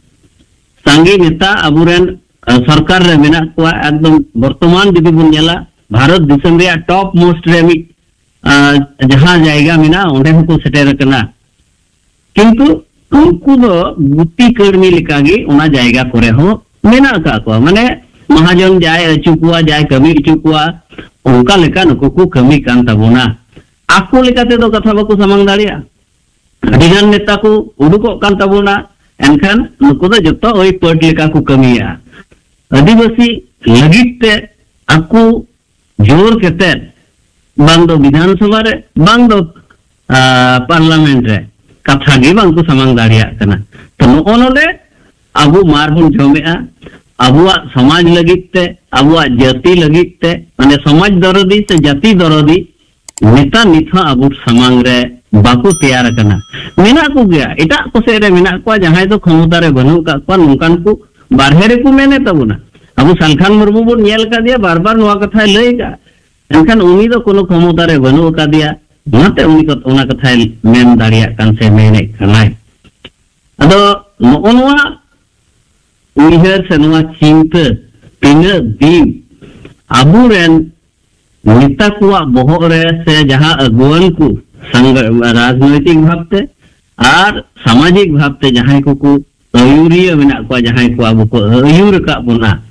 ᱥᱟᱸᱜᱮ ᱱᱮᱛᱟ ᱟᱵᱚᱨᱮᱱ, ᱟᱸ, ᱥᱚᱨᱠᱟᱨ ᱨᱮ ᱢᱮᱱᱟᱜ ᱠᱚᱣᱟ᱾ ᱮᱠᱫᱚᱢ ᱵᱚᱨᱛᱚᱢᱟᱱ ᱡᱩᱫᱤ ᱵᱚᱱ ᱧᱮᱞᱟ, ᱵᱷᱟᱨᱚᱛ ᱫᱤᱥᱚᱢ ᱨᱮᱭᱟᱜ ᱴᱚᱯ ᱢᱳᱥᱴ ᱨᱮ ᱢᱤᱫ, ᱟᱸ, ᱡᱟᱦᱟᱸ ᱡᱟᱭᱜᱟ ᱢᱮᱱᱟᱜᱼᱟ, ᱚᱸᱰᱮ ᱦᱚᱸᱠᱚ ᱥᱮᱴᱮᱨ ᱟᱠᱟᱱᱟ᱾ ᱠᱤᱱᱛᱩ ᱩᱱᱠᱩ ᱫᱚ ᱜᱩᱛᱤ ᱠᱟᱹᱲᱢᱤ ᱞᱮᱠᱟᱜᱮ ᱚᱱᱟ ᱡᱟᱭᱜᱟ ᱠᱚᱨᱮ ᱦᱚᱸ ᱢᱮᱱᱟᱜ ᱟᱠᱟᱫ ᱠᱚᱣᱟ᱾ ᱢᱟᱱᱮ, ᱢᱟᱦᱟᱡᱚᱱ ᱡᱟᱭ ᱟᱹᱪᱩ ᱠᱚᱣᱟ, ᱡᱟᱭ ᱠᱟᱹᱢᱤ ᱦᱚᱪᱚ ᱠᱚᱣᱟ, ᱚᱱᱠᱟ ᱞᱮᱠᱟ ᱱᱩᱠᱩ ᱠᱚ ᱠᱟᱹᱢᱤ ᱠᱟᱱ ᱛᱟᱵᱚᱱᱟ᱾ ᱟᱠᱚ ᱞᱮᱠᱟ ᱛᱮᱫᱚ ᱠᱟᱛᱷᱟ ᱵᱟᱠᱚ ᱥᱟᱢᱟᱝ ᱫᱟᱲᱮᱭᱟᱜᱼᱟ᱾ ᱟᱹᱰᱤ ᱜᱟᱱ ᱱᱮᱛᱟ ᱠᱚ ᱩᱰᱩᱠᱚᱜ ᱠᱟᱱ ᱛᱟᱵᱚᱱᱟ, ᱮᱱᱠᱷᱟᱱ ᱱᱩᱠᱩ ᱫᱚ ᱡᱚᱛᱚ ᱳᱭ ᱯᱟᱹᱴ ᱞᱮᱠᱟ ᱠᱚ ᱠᱟᱹᱢᱤᱭᱮᱫᱼᱟ᱾ ᱟᱹᱫᱤᱵᱟᱹᱥᱤ ᱞᱟᱹᱜᱤᱫ ᱛᱮ ᱟᱠᱚ ᱡᱳᱨ ᱠᱟᱛᱮᱫ ᱵᱟᱝ ᱫᱚ ᱵᱤᱫᱷᱟᱱ ᱥᱚᱵᱷᱟ ᱨᱮ, ᱵᱟᱝ ᱫᱚ, ᱟ, ᱯᱟᱨᱞᱟᱢᱮᱱᱴ ᱨᱮ ᱠᱟᱛᱷᱟ ᱜᱮ ᱵᱟᱝ ᱠᱚ ᱥᱟᱢᱟᱝ ᱫᱟᱲᱮᱭᱟᱜ ᱠᱟᱱᱟ᱾ ᱛᱚ, ᱱᱚᱜᱼᱚ ᱱᱚᱰᱮ ᱟᱵᱚ ᱢᱟᱨ ᱵᱚᱱ ᱡᱚᱢᱮᱜᱼᱟ᱾ ᱟᱵᱚᱣᱟᱜ ᱥᱚᱢᱟᱡᱽ ᱞᱟᱹᱜᱤᱫ ᱛᱮ, ᱟᱵᱚᱣᱟᱜ ᱡᱟᱹᱛᱤ ᱞᱟᱹᱜᱤᱫ ᱛᱮ, ᱢᱟᱱᱮ, ᱥᱚᱢᱟᱡᱽ ᱫᱚᱨᱚᱫᱤ ᱥᱮ ᱡᱟᱹᱛᱤ ᱫᱚᱨᱚᱫᱤ ᱱᱮᱛᱟ ᱱᱤᱛ ᱦᱚᱸ ᱟᱵᱚ ᱥᱟᱢᱟᱝ ᱨᱮ ᱵᱟᱠᱚ ᱛᱮᱭᱟᱨ ᱟᱠᱟᱱᱟ᱾ ᱢᱮᱱᱟᱜ ᱠᱚᱜᱮᱭᱟ, ᱮᱴᱟᱜ ᱠᱚ ᱥᱮᱫ ᱨᱮ ᱢᱮᱱᱟᱜ ᱠᱚᱣᱟ, ᱡᱟᱦᱟᱸᱭ ᱫᱚ ᱠᱷᱚᱢᱚᱛᱟ ᱨᱮ ᱵᱟᱹᱱᱩᱜ ᱟᱠᱟᱫ ᱠᱚᱣᱟ, ᱱᱚᱝᱠᱟᱱ ᱠᱚ ᱵᱟᱨᱦᱮ ᱨᱮᱠᱚ ᱢᱮᱱᱮᱫ ᱛᱟᱵᱚᱱᱟ᱾ ᱟᱵᱚ ᱥᱟᱞᱠᱷᱟᱱ ᱢᱩᱨᱢᱩ ᱵᱚᱱ ᱧᱮᱞ ᱟᱠᱟᱫᱮᱭᱟ, ᱵᱟᱨ ᱵᱟᱨ ᱱᱚᱣᱟ ᱠᱟᱛᱷᱟᱭ ᱞᱟᱹᱭ ᱟᱠᱟᱫᱼᱟ, ᱮᱱᱠᱷᱟᱱ ᱩᱱᱤ ᱫᱚ ᱠᱳᱱᱳ ᱠᱷᱚᱢᱚᱛᱟ ᱨᱮ ᱵᱟᱹᱱᱩᱜ ᱟᱠᱟᱫᱮᱭᱟ᱾ ᱚᱱᱟᱛᱮ ᱩᱱᱤ ᱠᱚ ᱚᱱᱟ ᱠᱟᱛᱷᱟᱭ ᱢᱮᱱ ᱫᱟᱲᱮᱭᱟᱜ ᱠᱟᱱ ᱥᱮ ᱢᱮᱱᱮᱫ ᱠᱟᱱᱟᱭ᱾ ᱟᱫᱚ ᱱᱚᱜᱼᱚ ᱱᱚᱣᱟ ᱩᱭᱦᱟᱹᱨ ᱥᱮ ᱱᱚᱣᱟ ᱪᱤᱱᱛᱟᱹ ᱛᱤᱱᱟᱹᱜ ᱫᱤᱱ ᱟᱵᱚᱨᱮᱱ ᱱᱮᱛᱟ ᱠᱚᱣᱟᱜ ᱵᱚᱦᱚᱜ ᱨᱮ ᱥᱮ ᱡᱟᱦᱟᱸ ᱟᱹᱜᱩᱣᱟᱹᱱ ᱠᱚ ᱥᱟᱝᱜ-, ᱨᱟᱡᱽᱱᱳᱭᱛᱤᱠ ᱵᱷᱟᱵᱽᱛᱮ ᱟᱨ ᱥᱟᱢᱟᱡᱤᱠ ᱵᱷᱟᱵᱽᱛᱮ ᱡᱟᱦᱟᱸᱭ ᱠᱚᱠᱚ ᱟᱹᱭᱩᱨᱤᱭᱟᱹ ᱢᱮᱱᱟᱜ ᱠᱚᱣᱟ, ᱡᱟᱦᱟᱸᱭ ᱠᱚ ᱟᱵᱚ ᱠᱚ ᱟᱹᱭᱩᱨ ᱟᱠᱟᱫ ᱵᱚᱱᱟ,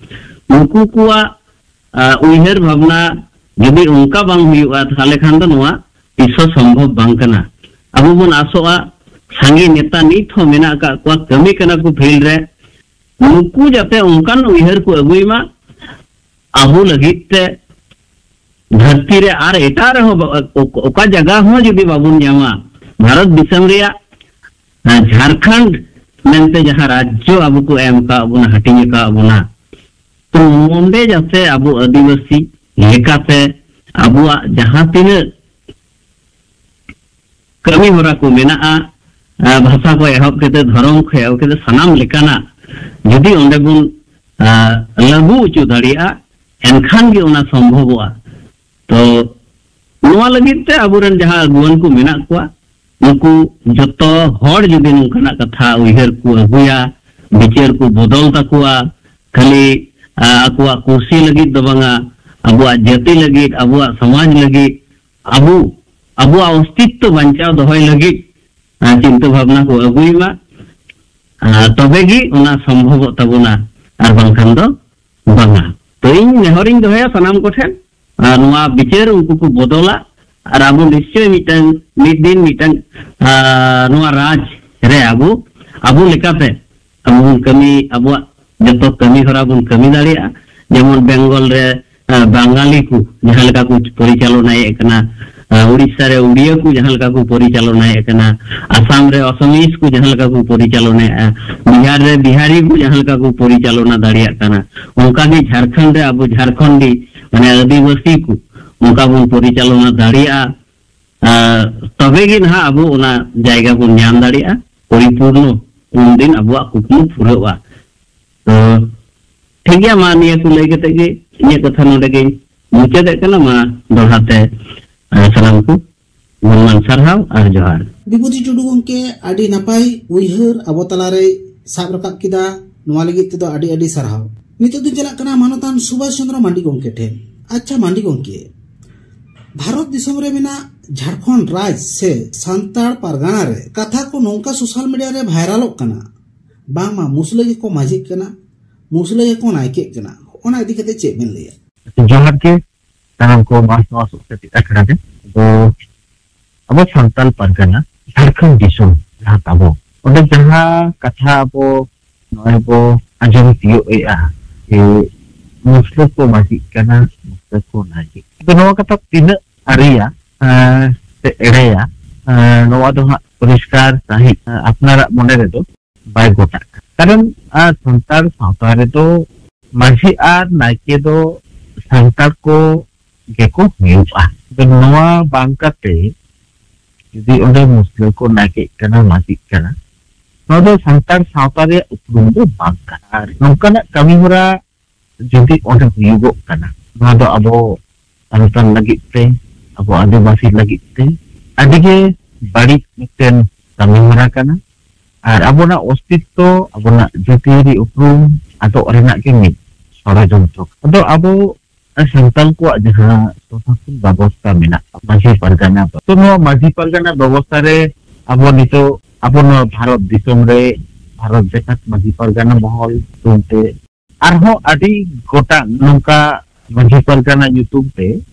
ᱱᱩᱠᱩ ᱠᱚᱣᱟᱜ, ᱟ, ᱩᱭᱦᱟᱹᱨ ᱵᱷᱟᱵᱽᱱᱟ ᱡᱩᱫᱤ ᱚᱱᱠᱟ ᱵᱟᱝ ᱦᱩᱭᱩᱜᱼᱟ, ᱛᱟᱦᱚᱞᱮ ᱠᱷᱟᱱ ᱫᱚ ᱱᱚᱣᱟ ᱛᱤᱥ ᱦᱚᱸ ᱥᱚᱢᱵᱷᱚᱵ ᱵᱟᱝ ᱠᱟᱱᱟ᱾ ᱟᱵᱚ ᱵᱚᱱ ᱟᱥᱚᱜᱼᱟ, ᱥᱟᱸᱜᱮ ᱱᱮᱛᱟ ᱱᱤᱛ ᱦᱚᱸ ᱢᱮᱱᱟᱜ ᱟᱠᱟᱫ ᱠᱚᱣᱟ, ᱠᱟᱹᱢᱤ ᱠᱟᱱᱟ ᱠᱚ ᱯᱷᱤᱞᱰ ᱨᱮ, ᱱᱩᱠᱩ ᱡᱟᱛᱮ ᱚᱱᱠᱟᱱ ᱩᱭᱦᱟᱹᱨ ᱠᱚ ᱟᱹᱜᱩᱭ ᱢᱟ, ᱟᱵᱚ ᱞᱟᱹᱜᱤᱫ ᱛᱮ ᱫᱷᱟᱹᱨᱛᱤ ᱨᱮ ᱟᱨ ᱮᱴᱟᱜ ᱨᱮᱦᱚᱸ ᱵᱟ-, ᱚᱠ-, ᱚᱠᱟ ᱡᱟᱭᱜᱟ ᱦᱚᱸ ᱡᱩᱫᱤ ᱵᱟᱵᱚᱱ ᱧᱟᱢᱟ, ᱵᱷᱟᱨᱚᱛ ᱫᱤᱥᱚᱢ ᱨᱮᱭᱟᱜ, ᱮᱸ, ᱡᱷᱟᱲᱠᱷᱚᱸᱰ ᱢᱮᱱᱛᱮ ᱡᱟᱦᱟᱸ ᱨᱟᱡᱽᱡᱚ ᱟᱵᱚ ᱠᱚ ᱮᱢ ᱟᱠᱟᱫ ᱵᱚᱱᱟ, ᱦᱟᱹᱴᱤᱧ ᱟᱠᱟᱫ ᱵᱚᱱᱟ, ᱛᱚ ᱱᱚᱰᱮ ᱡᱟᱛᱮ ᱟᱵᱚ ᱟᱹᱫᱤᱵᱟᱹᱥᱤ ᱞᱮᱠᱟᱛᱮ ᱟᱵᱚᱣᱟᱜ ᱡᱟᱦᱟᱸ ᱛᱤᱱᱟᱹᱜ ᱠᱟᱹᱢᱤ ᱦᱚᱨᱟ ᱠᱚ ᱢᱮᱱᱟᱜᱼᱟ, ᱮᱸ, ᱵᱷᱟᱥᱟ ᱠᱷᱚᱱ ᱮᱦᱚᱵ ᱠᱟᱛᱮ, ᱫᱷᱚᱨᱚᱢ ᱠᱷᱚᱱ ᱮᱦᱚᱵ ᱠᱟᱛᱮ, ᱥᱟᱱᱟᱢ ᱞᱮᱠᱟᱱᱟᱜ ᱡᱩᱫᱤ ᱚᱸᱰᱮ ᱵᱚᱱ, ᱮᱸ, ᱞᱟᱹᱜᱩ ᱦᱚᱪᱚ ᱫᱟᱲᱮᱭᱟᱜᱼᱟ, ᱮᱱᱠᱷᱟᱱ ᱜᱮ ᱚᱱᱟ ᱥᱚᱢᱵᱷᱚᱵᱚᱜᱼᱟ᱾ ᱛᱚ ᱱᱚᱣᱟ ᱞᱟᱹᱜᱤᱫ ᱛᱮ ᱟᱵᱚᱨᱮᱱ ᱡᱟᱦᱟᱸ ᱟᱹᱜᱩᱣᱟᱹᱱ ᱠᱚ ᱢᱮᱱᱟᱜ ᱠᱚᱣᱟ, ᱱᱩᱠᱩ ᱡᱚᱛᱚ ᱦᱚᱲ ᱡᱩᱫᱤ ᱱᱚᱝᱠᱟᱱᱟᱜ ᱠᱟᱛᱷᱟ ᱩᱭᱦᱟᱹᱨ ᱠᱚ ᱟᱹᱜᱩᱭᱟ, ᱵᱤᱪᱟᱹᱨ ᱠᱚ ᱵᱚᱫᱚᱞ ᱛᱟᱠᱚᱣᱟ, ᱠᱷᱟᱹᱞᱤ, ᱟ, ᱟᱠᱚᱣᱟᱜ ᱠᱩᱥᱤ ᱞᱟᱹᱜᱤᱫ ᱫᱚ ᱵᱟᱝᱟ, ᱟᱵᱚᱣᱟᱜ ᱡᱟᱹᱛᱤ ᱞᱟᱹᱜᱤᱫ, ᱟᱵᱚᱣᱟᱜ ᱥᱚᱢᱟᱡᱽ ᱞᱟᱹᱜᱤᱫ, ᱟᱵᱚ, ᱟᱵᱚᱣᱟᱜ ᱚᱥᱛᱤᱛᱛᱚ ᱵᱟᱧᱪᱟᱣ ᱫᱚᱦᱚᱭ ᱞᱟᱹᱜᱤᱫ, ᱟ, ᱪᱤᱱᱛᱟᱹ ᱵᱷᱟᱵᱽᱱᱟ ᱠᱚ ᱟᱹᱜᱩᱭ ᱢᱟ, ᱟ, ᱛᱚᱵᱮ ᱜᱮ ᱚᱱᱟ ᱥᱚᱢᱵᱷᱚᱵᱚᱜ ᱛᱟᱵᱚᱱᱟ, ᱟᱨ ᱵᱟᱝᱠᱷᱟᱱ ᱫᱚ ᱵᱟᱝᱟ᱾ ᱛᱚ ᱤᱧ ᱱᱮᱦᱚᱨᱤᱧ ᱫᱚᱦᱚᱭᱟ ᱥᱟᱱᱟᱢ ᱠᱚᱴᱷᱮᱱ, ᱟᱨ ᱱᱚᱣᱟ ᱵᱤᱪᱟᱹᱨ ᱩᱱᱠᱩ ᱠᱚ ᱵᱚᱫᱚᱞᱟ, ᱟᱨ ᱟᱵᱚ ᱱᱤᱥᱪᱚᱭ ᱢᱤᱫᱴᱟᱝ, ᱢᱤᱫ ᱫᱤᱱ ᱢᱤᱫᱴᱟᱝ, ᱟ, ᱱᱚᱣᱟ ᱨᱟᱡᱽ ᱨᱮ ᱟᱵᱚ, ᱟᱵᱚ ᱞᱮᱠᱟᱛᱮ ᱟᱵᱚ ᱵᱚᱱ ᱠᱟᱹᱢᱤ, ᱟᱵᱚᱣᱟᱜ ᱡᱚᱛᱚ ᱠᱟᱹᱢᱤ ᱦᱚᱨᱟ ᱵᱚᱱ ᱠᱟᱹᱢᱤ ᱫᱟᱲᱮᱭᱟᱜᱼᱟ᱾ ᱡᱮᱢᱚᱱ ᱵᱮᱝᱜᱚᱞ ᱨᱮ, ᱟ, ᱵᱟᱝᱜᱟᱞᱤ ᱠᱚ ᱡᱟᱦᱟᱸ ᱞᱮᱠᱟ ᱠᱚ ᱯᱚᱨᱤᱪᱟᱞᱚᱱᱟᱭᱮᱫ ᱠᱟᱱᱟ, ᱟ, ᱩᱲᱤᱥᱥᱟ ᱨᱮ ᱩᱲᱤᱭᱟ ᱠᱚ ᱡᱟᱦᱟᱸ ᱞᱮᱠᱟ ᱠᱚ ᱯᱚᱨᱤᱪᱟᱞᱚᱱᱟᱭᱮᱫ ᱠᱟᱱᱟ, ᱟᱥᱟᱢ ᱨᱮ ᱟᱥᱟᱢᱤᱡ ᱠᱚ ᱡᱟᱦᱟᱸ ᱞᱮᱠᱟ ᱠᱚ ᱯᱚᱨᱤᱪᱟᱞᱚᱱᱟᱭᱮᱫᱼᱟ, ᱵᱤᱦᱟᱨ ᱨᱮ ᱵᱤᱦᱟᱨᱤ ᱠᱚ ᱡᱟᱦᱟᱸ ᱞᱮᱠᱟ ᱠᱚ ᱯᱚᱨᱤᱪᱟᱞᱚᱱᱟ ᱫᱟᱲᱮᱭᱟᱜ ᱠᱟᱱᱟ, ᱚᱱᱠᱟ ᱜᱮ ᱡᱷᱟᱲᱠᱷᱚᱸᱰ ᱨᱮ ᱟᱵᱚ ᱡᱷᱟᱲᱠᱷᱚᱸᱰᱤ, ᱢᱟᱱᱮ ᱟᱹᱫᱤᱵᱟᱹᱥᱤ ᱠᱚ ᱚᱱᱠᱟ ᱵᱚᱱ ᱯᱚᱨᱤᱪᱟᱞᱚᱱᱟ ᱫᱟᱲᱮᱭᱟᱜᱼᱟ᱾ ᱟᱨ ᱛᱚᱵᱮ ᱜᱮ ᱱᱟᱦᱟᱜ ᱟᱵᱚ ᱚᱱᱟ ᱡᱟᱭᱜᱟ ᱵᱚᱱ ᱧᱟᱢ ᱫᱟᱲᱮᱭᱟᱜᱼᱟ ᱯᱚᱨᱤᱯᱩᱨᱱᱚ, ᱩᱱᱫᱤᱱ ᱟᱵᱚᱣᱟᱜ ᱠᱩᱠᱢᱩ ᱯᱩᱨᱟᱹᱜᱼᱟ᱾ ᱛᱚ ᱴᱷᱤᱠ ᱜᱮᱭᱟ, ᱢᱟ ᱱᱤᱭᱟᱹ ᱠᱚ ᱞᱟᱹᱭ ᱠᱟᱛᱮ ᱜᱮ ᱤᱧᱟᱹᱜ ᱠᱟᱛᱷᱟ ᱱᱚᱰᱮ ᱜᱮᱧ ᱢᱩᱪᱟᱹᱫᱮᱫ ᱠᱟᱱᱟ᱾ ᱢᱟ ᱫᱚᱦᱲᱟ ᱛᱮ, ᱟᱨ ᱥᱟᱱᱟᱢ ᱠᱚ ᱜᱩᱱᱢᱟᱱ ᱥᱟᱨᱦᱟᱣ ᱟᱨ ᱡᱚᱦᱟᱨ᱾ ᱵᱤᱵᱷᱩᱛᱤ ᱴᱩᱰᱩ ᱜᱚᱢᱠᱮ, ᱟᱹᱰᱤ ᱱᱟᱯᱟᱭ ᱩᱭᱦᱟᱹᱨ ᱟᱵᱚ ᱛᱟᱞᱟᱨᱮᱭ ᱥᱟᱵ ᱨᱟᱠᱟᱵ ᱠᱮᱫᱟ, ᱱᱚᱣᱟ ᱞᱟᱹᱜᱤᱫ ᱛᱮᱫᱚ ᱟᱹᱰᱤ ᱟᱹᱰᱤ ᱥᱟᱨᱦᱟᱣ᱾ ᱱᱤᱛᱚᱜ ᱫᱚᱧ ᱪᱟᱞᱟᱜ ᱠᱟᱱᱟ ᱢᱟᱱᱚᱛᱟᱱ ᱥᱩᱵᱷᱟᱥ ᱪᱚᱸᱫᱽᱨᱚ ᱢᱟᱱᱰᱤ ᱜᱚᱢᱠᱮ ᱴᱷᱮᱱ᱾ ᱟᱪᱪᱷᱟ ᱢᱟᱱᱰᱤ ᱜᱚᱢᱠᱮ, ᱵᱷᱟᱨᱚᱛ ᱫᱤᱥᱚᱢ ᱨᱮ ᱢᱮᱱᱟᱜ ᱡᱷᱟᱲᱠᱷᱚᱸᱰ ᱨᱟᱡᱽ ᱥᱮ ᱥᱟᱱᱛᱟᱲ ᱯᱟᱨᱜᱟᱱᱟ ᱨᱮ ᱠᱟᱛᱷᱟ ᱠᱚ ᱱᱚᱝᱠᱟ ᱥᱳᱥᱟᱞ ᱢᱤᱰᱤᱭᱟ ᱨᱮ ᱵᱷᱟᱭᱨᱟᱞᱚᱜ ᱠᱟᱱᱟ, ᱵᱟᱝᱢᱟ ᱢᱩᱥᱞᱟᱹ ᱜᱮᱠᱚ ᱢᱟᱹᱡᱷᱤᱜ ᱠᱟᱱᱟ, ᱢᱩᱥᱞᱟᱹ ᱜᱮᱠᱚ ᱱᱟᱭᱠᱮᱜ ᱠᱟᱱᱟ, ᱚᱱᱟ ᱤᱫᱤ ᱠᱟᱛᱮ ᱪᱮᱫ ᱵᱮᱱ ᱞᱟᱹᱭᱟ? ᱡᱚᱦᱟᱨ ᱜᱮ ᱥᱟᱱᱟᱢ ᱠᱚ ᱢᱟᱥ ᱱᱚᱣᱟ ᱥᱩᱠ ᱥᱮᱪᱮᱫ ᱟᱠᱷᱲᱟ ᱨᱮ᱾ ᱟᱫᱚ ᱟᱵᱚ ᱥᱟᱱᱛᱟᱞ ᱯᱟᱨᱜᱟᱱᱟ ᱡᱷᱟᱲᱠᱷᱚᱸᱰ ᱫᱤᱥᱚᱢ ᱡᱟᱦᱟᱸ ᱛᱟᱵᱚ, ᱚᱸᱰᱮ ᱡᱟᱦᱟᱸ ᱠᱟᱛᱷᱟ ᱟᱵᱚ ᱱᱚᱜᱼᱚᱭ ᱵᱚ ᱟᱸᱡᱚᱢ ᱛᱤᱭᱳᱜ ᱮᱫᱼᱟ ᱡᱮ ᱢᱩᱥᱞᱟᱹ ᱠᱚ ᱢᱟᱹᱡᱷᱤᱜ ᱠᱟᱱᱟ, ᱢᱩᱥᱞᱟᱹ ᱠᱚ ᱱᱟᱭᱠᱮ᱾ ᱟᱫᱚ ᱱᱚᱣᱟ ᱠᱟᱛᱷᱟ ᱛᱤᱱᱟᱹᱜ ᱥᱟᱹᱨᱤᱭᱟ, ᱮᱸ, ᱥᱮ ᱮᱲᱮᱭᱟ, ᱮᱸ, ᱱᱚᱣᱟ ᱫᱚ ᱦᱟᱸᱜ ᱯᱚᱨᱤᱥᱠᱟᱨ ᱥᱟᱺᱦᱤᱡ, ᱮᱸ, ᱟᱯᱱᱟᱨᱟᱜ ᱢᱚᱱᱮ ᱨᱮᱫᱚ ᱵᱟᱭ ᱜᱚᱴᱟᱜ ᱠᱟᱱᱟ᱾ ᱠᱟᱨᱚᱱ, ᱟᱨ ᱥᱟᱱᱛᱟᱲ ᱥᱟᱶᱛᱟ ᱨᱮᱫᱚ ᱢᱟᱹᱡᱷᱤ ᱟᱨ ᱱᱟᱭᱠᱮ ᱫᱚ ᱥᱟᱱᱛᱟᱲ ᱠᱚ ᱜᱮᱠᱚ ᱦᱩᱭᱩᱜᱼᱟ᱾ ᱟᱫᱚ ᱱᱚᱣᱟ ᱵᱟᱝ ᱠᱟᱛᱮ ᱡᱩᱫᱤ ᱚᱸᱰᱮ ᱢᱩᱥᱞᱟᱹ ᱠᱚ ᱱᱟᱭᱠᱮᱜ ᱠᱟᱱᱟ, ᱢᱟᱹᱡᱷᱤᱜ ᱠᱟᱱᱟ, ᱱᱚᱣᱟ ᱫᱚ ᱥᱟᱱᱛᱟᱲ ᱥᱟᱶᱛᱟ ᱨᱮᱭᱟᱜ ᱩᱯᱨᱩᱢ ᱫᱚ ᱵᱟᱝ ᱠᱟᱱᱟ᱾ ᱟᱨ ᱱᱚᱝᱠᱟᱱᱟᱜ ᱠᱟᱹᱢᱤ ᱦᱚᱨᱟ ᱡᱩᱫᱤ ᱚᱸᱰᱮ ᱦᱩᱭᱩᱜᱚᱜ ᱠᱟᱱᱟ, ᱱᱚᱣᱟ ᱫᱚ ᱟᱵᱚ ᱥᱟᱱᱛᱟᱲ ᱞᱟᱹᱜᱤᱫ ᱛᱮ, ᱟᱵᱚ ᱟᱹᱫᱤᱵᱟᱹᱥᱤ ᱞᱟᱹᱜᱤᱫ ᱛᱮ ᱟᱹᱰᱤ ᱜᱮ ᱵᱟᱹᱲᱤᱡ ᱢᱤᱫᱴᱮᱱ ᱠᱟᱹᱢᱤ ᱦᱚᱨᱟ ᱠᱟᱱᱟ᱾ ᱟᱨ ᱟᱵᱚᱱᱟᱜ ᱚᱥᱛᱤᱛᱛᱚ, ᱟᱵᱚᱱᱟᱜ ᱡᱟᱹᱛᱤᱭᱟᱹᱨᱤ ᱩᱯᱨᱩᱢ ᱟᱫᱚᱜ ᱨᱮᱱᱟᱜ ᱜᱮ ᱢᱤᱫ ᱥᱚᱲᱚᱡᱚᱱᱛᱨᱚ᱾ ᱟᱫᱚ ᱟᱵᱚ ᱥᱟᱱᱛᱟᱲ ᱠᱚᱣᱟᱜ ᱡᱟᱦᱟᱸ ᱥᱚᱥᱟᱥᱚᱱ ᱵᱮᱵᱚᱥᱛᱟ ᱢᱮᱱᱟᱜᱼᱟ, ᱢᱟᱹᱡᱷᱤ ᱯᱟᱨᱜᱟᱱᱟ, ᱛᱚ ᱱᱚᱣᱟ ᱢᱟᱹᱡᱷᱤ ᱯᱟᱨᱜᱟᱱᱟ ᱵᱮᱵᱚᱥᱛᱟ ᱨᱮ ᱟᱵᱚ ᱱᱤᱛᱚᱜ ᱟᱵᱚ ᱱᱚᱣᱟ ᱵᱷᱟᱨᱚᱛ ᱫᱤᱥᱚᱢ ᱨᱮ ᱵᱷᱟᱨᱚᱛ ᱡᱟᱠᱟᱛ ᱢᱟᱹᱡᱷᱤ ᱯᱟᱨᱜᱟᱱᱟ ᱢᱚᱦᱚᱞ ᱧᱩᱛᱩᱢ ᱛᱮ ᱟᱨᱦᱚᱸ ᱟᱹᱰᱤ ᱜᱚᱴᱟᱝ ᱱᱚᱝᱠᱟ ᱢᱟᱹᱡᱷᱤ ᱯᱟᱨᱜᱟᱱᱟ ᱧᱩᱛᱩᱢ ᱛᱮ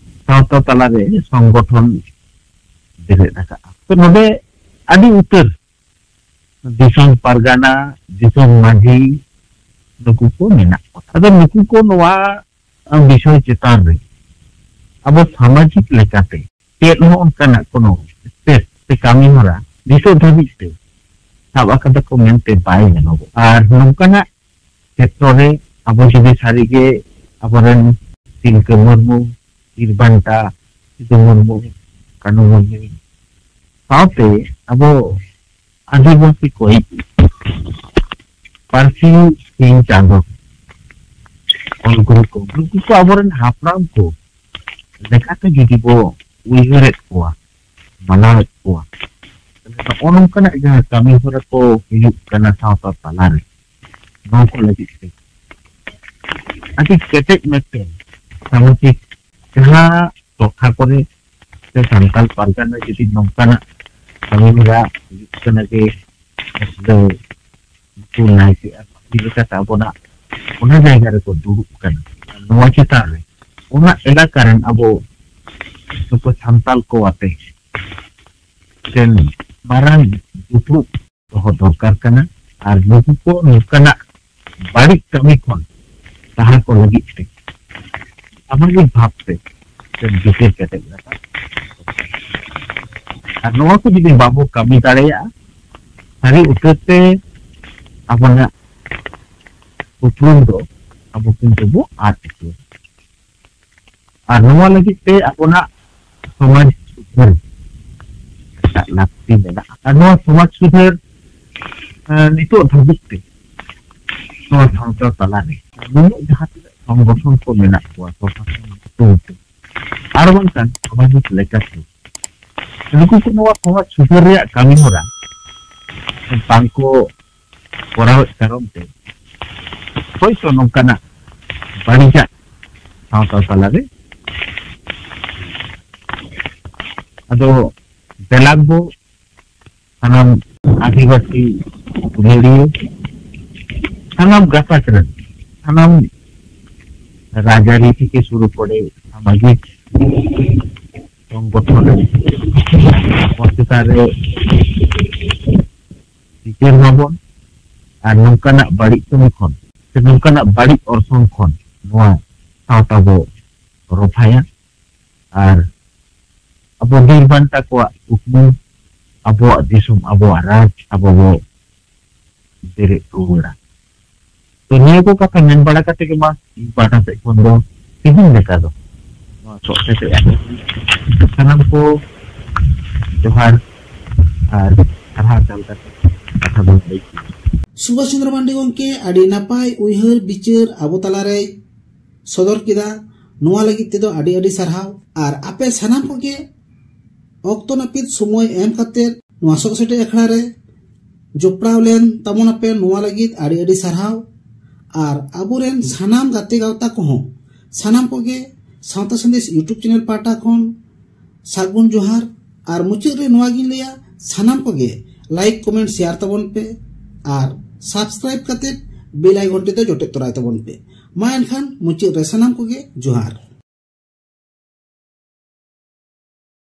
ᱥᱟᱶᱛᱟ ᱛᱟᱞᱟᱨᱮ ᱥᱚᱝᱜᱚᱴᱷᱚᱱ ᱵᱮᱨᱮᱫ ᱟᱠᱟᱫᱼᱟ᱾ ᱛᱚ ᱱᱚᱰᱮ ᱟᱹᱰᱤ ᱩᱛᱟᱹᱨ ᱫᱤᱥᱚᱢ ᱯᱟᱨᱜᱟᱱᱟ, ᱫᱤᱥᱚᱢ ᱢᱟᱹᱡᱷᱤ, ᱱᱩᱠᱩ ᱠᱚ ᱢᱮᱱᱟᱜ ᱠᱚᱣᱟ᱾ ᱟᱫᱚ ᱱᱩᱠᱩ ᱠᱚ ᱱᱚᱣᱟ ᱵᱤᱥᱚᱭ ᱪᱮᱛᱟᱱ ᱨᱮ ᱟᱵᱚ ᱥᱟᱢᱟᱡᱤᱠ ᱞᱮᱠᱟᱛᱮ ᱪᱮᱫ ᱦᱚᱸ ᱚᱱᱠᱟᱱᱟᱜ ᱠᱳᱱᱳ step ᱥᱮ ᱠᱟᱹᱢᱤ ᱦᱚᱨᱟ ᱱᱤᱛᱚᱜ ᱫᱷᱟᱹᱵᱤᱡ ᱛᱮ ᱥᱟᱵ ᱟᱠᱟᱫᱟ ᱠᱚ ᱢᱮᱱᱛᱮ ᱵᱟᱭ ᱧᱮᱞᱚᱜᱚᱜ᱾ ᱟᱨ ᱱᱚᱝᱠᱟᱱᱟᱜ ᱠᱷᱮᱛᱨᱚ ᱨᱮ ᱟᱵᱚ ᱡᱩᱫᱤ ᱥᱟᱹᱨᱤᱜᱮ ᱟᱵᱚᱨᱮᱱ ᱛᱤᱞᱠᱟᱹ ᱢᱩᱨᱢᱩ, ᱵᱤᱨ ᱵᱟᱱᱴᱟ ᱥᱤᱫᱩ ᱢᱩᱨᱢᱩ, ᱠᱟᱹᱱᱩ ᱢᱩᱨᱢᱩ ᱥᱟᱶᱛᱮ ᱟᱵᱚ ᱟᱹᱫᱤᱵᱟᱹᱥᱤ ᱠᱚᱭᱤᱡ ᱯᱟᱹᱨᱥᱤ ᱥᱤᱧ ᱪᱟᱸᱫᱚ ᱚᱞ ᱜᱩᱨᱩ ᱠᱚ, ᱱᱩᱠᱩ ᱠᱚ ᱟᱵᱚᱨᱮᱱ ᱦᱟᱯᱲᱟᱢ ᱠᱚ ᱞᱮᱠᱟᱛᱮ ᱡᱩᱫᱤ ᱵᱚ ᱩᱭᱦᱟᱹᱨᱮᱫ ᱠᱚᱣᱟ, ᱢᱟᱱᱟᱣᱮᱫ ᱠᱚᱣᱟ᱾ ᱱᱚᱜᱼᱚ ᱱᱚᱝᱠᱟᱱᱟᱜ ᱡᱟᱦᱟᱸ ᱠᱟᱹᱢᱤ ᱦᱚᱨᱟ ᱠᱚ ᱦᱩᱭᱩᱜ ᱠᱟᱱᱟ ᱥᱟᱶᱛᱟ ᱛᱟᱞᱟᱨᱮ, ᱱᱚᱣᱟ ᱠᱚ ᱞᱟᱹᱜᱤᱫ ᱛᱮ ᱟᱹᱰᱤ ᱠᱮᱴᱮᱡ ᱢᱤᱫᱴᱮᱱ ᱥᱟᱢᱟᱡᱤᱠ ᱡᱟᱦᱟᱸ ᱴᱚᱴᱷᱟ ᱠᱚᱨᱮ ᱥᱮ ᱥᱟᱱᱛᱟᱲ ᱯᱟᱨᱜᱟᱱᱟ ᱡᱩᱫᱤ ᱱᱚᱝᱠᱟᱱᱟᱜ ᱠᱟᱹᱢᱤ ᱦᱚᱨᱟ ᱦᱩᱭᱩᱜ ᱠᱟᱱᱟ ᱡᱮ ᱢᱩᱥᱞᱟᱹ ᱱᱩᱠᱩ ᱱᱟᱭᱠᱮ ᱟᱨ ᱢᱟᱹᱡᱷᱤ ᱞᱮᱠᱟᱛᱮ ᱟᱵᱚᱱᱟᱜ ᱚᱱᱟ ᱡᱟᱭᱜᱟ ᱨᱮᱠᱚ ᱫᱩᱲᱩᱵ ᱠᱟᱱᱟ, ᱱᱚᱣᱟ ᱪᱮᱛᱟᱱ ᱨᱮ ᱚᱱᱟ ᱮᱞᱟᱠᱟ ᱨᱮᱱ ᱟᱵᱚ ᱱᱩᱠᱩ ᱥᱟᱱᱛᱟᱲ ᱠᱚ ᱟᱛᱮ ᱥᱮᱱ ᱢᱟᱨᱟᱝ ᱫᱩᱯᱲᱩᱵ ᱫᱚᱦᱚ ᱫᱚᱨᱠᱟᱨ ᱠᱟᱱᱟ᱾ ᱟᱨ ᱱᱩᱠᱩ ᱠᱚ ᱱᱚᱝᱠᱟᱱᱟᱜ ᱵᱟᱹᱲᱤᱡ ᱠᱟᱹᱢᱤ ᱠᱷᱚᱱ ᱥᱟᱦᱟ ᱠᱚ ᱞᱟᱹᱜᱤᱫ ᱛᱮ ᱥᱟᱢᱟᱡᱤᱠ ᱵᱷᱟᱵᱽ ᱛᱮ ᱥᱮ ᱵᱤᱪᱟᱹᱨ ᱠᱮᱴᱮᱡ ᱞᱟᱜᱟᱣ᱾ ᱟᱨ ᱱᱚᱣᱟ ᱠᱚ ᱡᱩᱫᱤ ᱵᱟᱵᱚ ᱠᱟᱹᱢᱤ ᱫᱟᱲᱮᱭᱟᱜᱼᱟ, ᱥᱟᱹᱨᱤ ᱩᱛᱟᱹᱨ ᱛᱮ ᱟᱵᱚᱱᱟᱜ ᱩᱯᱨᱩᱢ ᱫᱚ ᱟᱵᱚ ᱠᱤᱱᱛᱩ ᱵᱚ ᱟᱫ ᱩᱛᱟᱹᱨᱟ᱾ ᱟᱨ ᱱᱚᱣᱟ ᱞᱟᱹᱜᱤᱫ ᱛᱮ ᱟᱵᱚᱱᱟᱜ ᱥᱚᱢᱟᱡᱽ ᱥᱩᱫᱷᱟᱹᱨ ᱨᱮᱱᱟᱜ ᱞᱟᱹᱠᱛᱤ ᱢᱮᱱᱟᱜᱼᱟ᱾ ᱟᱨ ᱱᱚᱣᱟ ᱥᱚᱢᱟᱡᱽ ᱥᱩᱫᱷᱟᱹᱨ, ᱮᱸ, ᱱᱤᱛᱚᱜ ᱫᱷᱟᱹᱵᱤᱡ ᱛᱮ ᱱᱚᱣᱟ ᱥᱟᱶᱛᱟ ᱛᱟᱞᱟᱨᱮ ᱱᱩᱱᱟᱹᱜ ᱡᱟᱦᱟᱸ ᱛᱤᱱᱟᱹᱜ ᱥᱚᱝᱜᱚᱴᱷᱚᱱ ᱠᱚ ᱢᱮᱱᱟᱜ ᱠᱚᱣᱟ, ᱯᱨᱚᱥᱟᱥᱚᱱ ᱧᱩᱛᱩᱢ ᱛᱮ ᱟᱨ ᱵᱟᱝᱠᱷᱟᱱ ᱥᱟᱢᱟᱡᱤᱠ ᱞᱮᱠᱟᱛᱮ, ᱱᱩᱠᱩ ᱠᱚ ᱱᱚᱣᱟ ᱥᱚᱢᱟᱡᱽ ᱥᱩᱫᱷᱟᱹᱨ ᱨᱮᱭᱟᱜ ᱠᱟᱹᱢᱤ ᱦᱚᱨᱟ ᱵᱟᱝᱠᱚ ᱠᱚᱨᱟᱣᱮᱫ ᱠᱟᱨᱚᱱ ᱛᱮ ᱦᱳᱭᱛᱳ ᱱᱚᱝᱠᱟᱱᱟᱜ ᱵᱟᱹᱲᱤᱡᱟᱜ ᱥᱟᱶᱛᱟ ᱛᱟᱞᱟᱨᱮ᱾ ᱟᱫᱚ ᱫᱮᱞᱟ ᱵᱚ ᱥᱟᱱᱟᱢ ᱟᱹᱫᱤᱵᱟᱹᱥᱤ ᱫᱩᱞᱟᱹᱲᱤᱭᱟᱹ, ᱥᱟᱱᱟᱢ ᱜᱟᱛᱟᱠ ᱨᱮᱱ, ᱥᱟᱱᱟᱢ ᱨᱟᱡᱽᱟᱹᱨᱤ ᱛᱷᱮᱠᱮ ᱥᱩᱨᱩ ᱠᱚᱨᱮ ᱥᱟᱢᱟᱡᱤᱠ ᱥᱚᱝᱜᱚᱴᱷᱚᱱ ᱨᱮ ᱱᱚᱣᱟ ᱪᱮᱛᱟᱱ ᱨᱮ ᱵᱤᱪᱟᱹᱨ ᱢᱟᱵᱚᱱ᱾ ᱟᱨ ᱱᱚᱝᱠᱟᱱᱟᱜ ᱵᱟᱹᱲᱤᱡ ᱠᱟᱹᱢᱤ ᱠᱷᱚᱱ ᱥᱮ ᱱᱚᱝᱠᱟᱱᱟᱜ ᱵᱟᱹᱲᱤᱡ ᱚᱨᱥᱚᱝ ᱠᱷᱚᱱ ᱱᱚᱣᱟ ᱥᱟᱶᱛᱟ ᱵᱚ ᱨᱚᱯᱷᱟᱭᱟ᱾ ᱟᱨ ᱟᱵᱚ ᱵᱤᱨ ᱵᱟᱱᱴᱟ ᱠᱚᱣᱟᱜ ᱠᱩᱠᱢᱩ, ᱟᱵᱚᱣᱟᱜ ᱫᱤᱥᱚᱢ, ᱟᱵᱚᱣᱟᱜ ᱨᱟᱡᱽ ᱟᱵᱚ ᱵᱚ ᱵᱮᱨᱮᱫ ᱨᱩᱣᱟᱹᱲᱟ᱾ ᱛᱚ ᱱᱤᱭᱟᱹ ᱠᱚ ᱠᱟᱛᱷᱟ ᱢᱮᱱ ᱵᱟᱲᱟ ᱠᱟᱛᱮ ᱜᱮ ᱢᱟ ᱤᱧ ᱯᱟᱦᱴᱟ ᱥᱮᱫ ᱠᱷᱚᱱ ᱫᱚ ᱛᱮᱦᱮᱧ ᱞᱮᱠᱟ ᱫᱚ ᱱᱚᱣᱟ ᱥᱚᱜ ᱥᱮᱴᱮᱡ ᱟᱠᱚ ᱥᱟᱱᱟᱢ ᱠᱚ ᱡᱚᱦᱟᱨ ᱟᱨ ᱥᱟᱨᱦᱟᱣ ᱪᱟᱞ ᱠᱟᱛᱮ ᱠᱟᱛᱷᱟ ᱫᱚ ᱞᱟᱹᱭ ᱠᱮᱫᱟ᱾ ᱥᱩᱵᱷᱟᱥ ᱪᱚᱱᱫᱨᱚ ᱢᱟᱱᱰᱤ ᱜᱚᱢᱠᱮ ᱟᱹᱰᱤ ᱱᱟᱯᱟᱭ ᱩᱭᱦᱟᱹᱨ ᱵᱤᱪᱟᱹᱨ ᱟᱵᱚ ᱛᱟᱞᱟᱨᱮᱭ ᱥᱚᱫᱚᱨ ᱠᱮᱫᱟ᱾ ᱱᱚᱣᱟ ᱞᱟᱹᱜᱤᱫ ᱛᱮᱫᱚ ᱟᱹᱰᱤ ᱟᱹᱰᱤ ᱥᱟᱨᱦᱟᱣ᱾ ᱟᱨ ᱟᱯᱮ ᱥᱟᱱᱟᱢ ᱠᱚᱜᱮ ᱚᱠᱛᱚ ᱱᱟᱹᱯᱤᱛ ᱥᱚᱢᱚᱭ ᱮᱢ ᱠᱟᱛᱮ ᱱᱚᱣᱟ ᱥᱚᱜ ᱥᱮᱴᱮᱡ ᱟᱠᱷᱲᱟ ᱨᱮ ᱡᱚᱯᱲᱟᱣ ᱞᱮᱱ ᱛᱟᱵᱚᱱᱟᱯᱮ, ᱱᱚᱣᱟ ᱞᱟᱹᱜᱤᱫ ᱟᱹᱰᱤ ᱟᱹᱰᱤ ᱥᱟᱨᱦᱟᱣ᱾ ᱟᱨ ᱟᱵᱚᱨᱮᱱ ᱥᱟᱱᱟᱢ ᱜᱟᱛᱮ ᱜᱟᱶᱛᱟ ᱠᱚᱦᱚᱸ, ᱥᱟᱱᱟᱢ ᱠᱚᱜᱮ ᱥᱟᱶᱛᱟ ᱥᱟᱸᱫᱮᱥ YouTube ᱪᱮᱱᱮᱞ ᱯᱟᱦᱴᱟ ᱠᱷᱚᱱ ᱥᱟᱹᱜᱩᱱ ᱡᱚᱦᱟᱨ᱾ ᱟᱨ ᱢᱩᱪᱟᱹᱫ ᱨᱮ ᱱᱚᱣᱟ ᱜᱤᱧ ᱞᱟᱹᱭᱟ, ᱥᱟᱱᱟᱢ ᱠᱚᱜᱮ ᱞᱟᱭᱤᱠ, ᱠᱚᱢᱮᱱᱴ, ᱥᱮᱭᱟᱨ ᱛᱟᱵᱚᱱ ᱯᱮ ᱟᱨ ᱥᱟᱵᱥᱠᱨᱟᱭᱤᱵ ᱠᱟᱛᱮ ᱵᱮᱞ ᱟᱭᱠᱚᱱ ᱛᱮᱫᱚ ᱡᱚᱴᱮᱫ ᱛᱚᱨᱟᱭ ᱛᱟᱵᱚᱱ ᱯᱮ᱾ ᱢᱟ ᱮᱱᱠᱷᱟᱱ ᱢᱩᱪᱟᱹᱫ ᱨᱮ ᱥᱟᱱᱟᱢ ᱠᱚᱜᱮ ᱡᱚᱦᱟᱨ᱾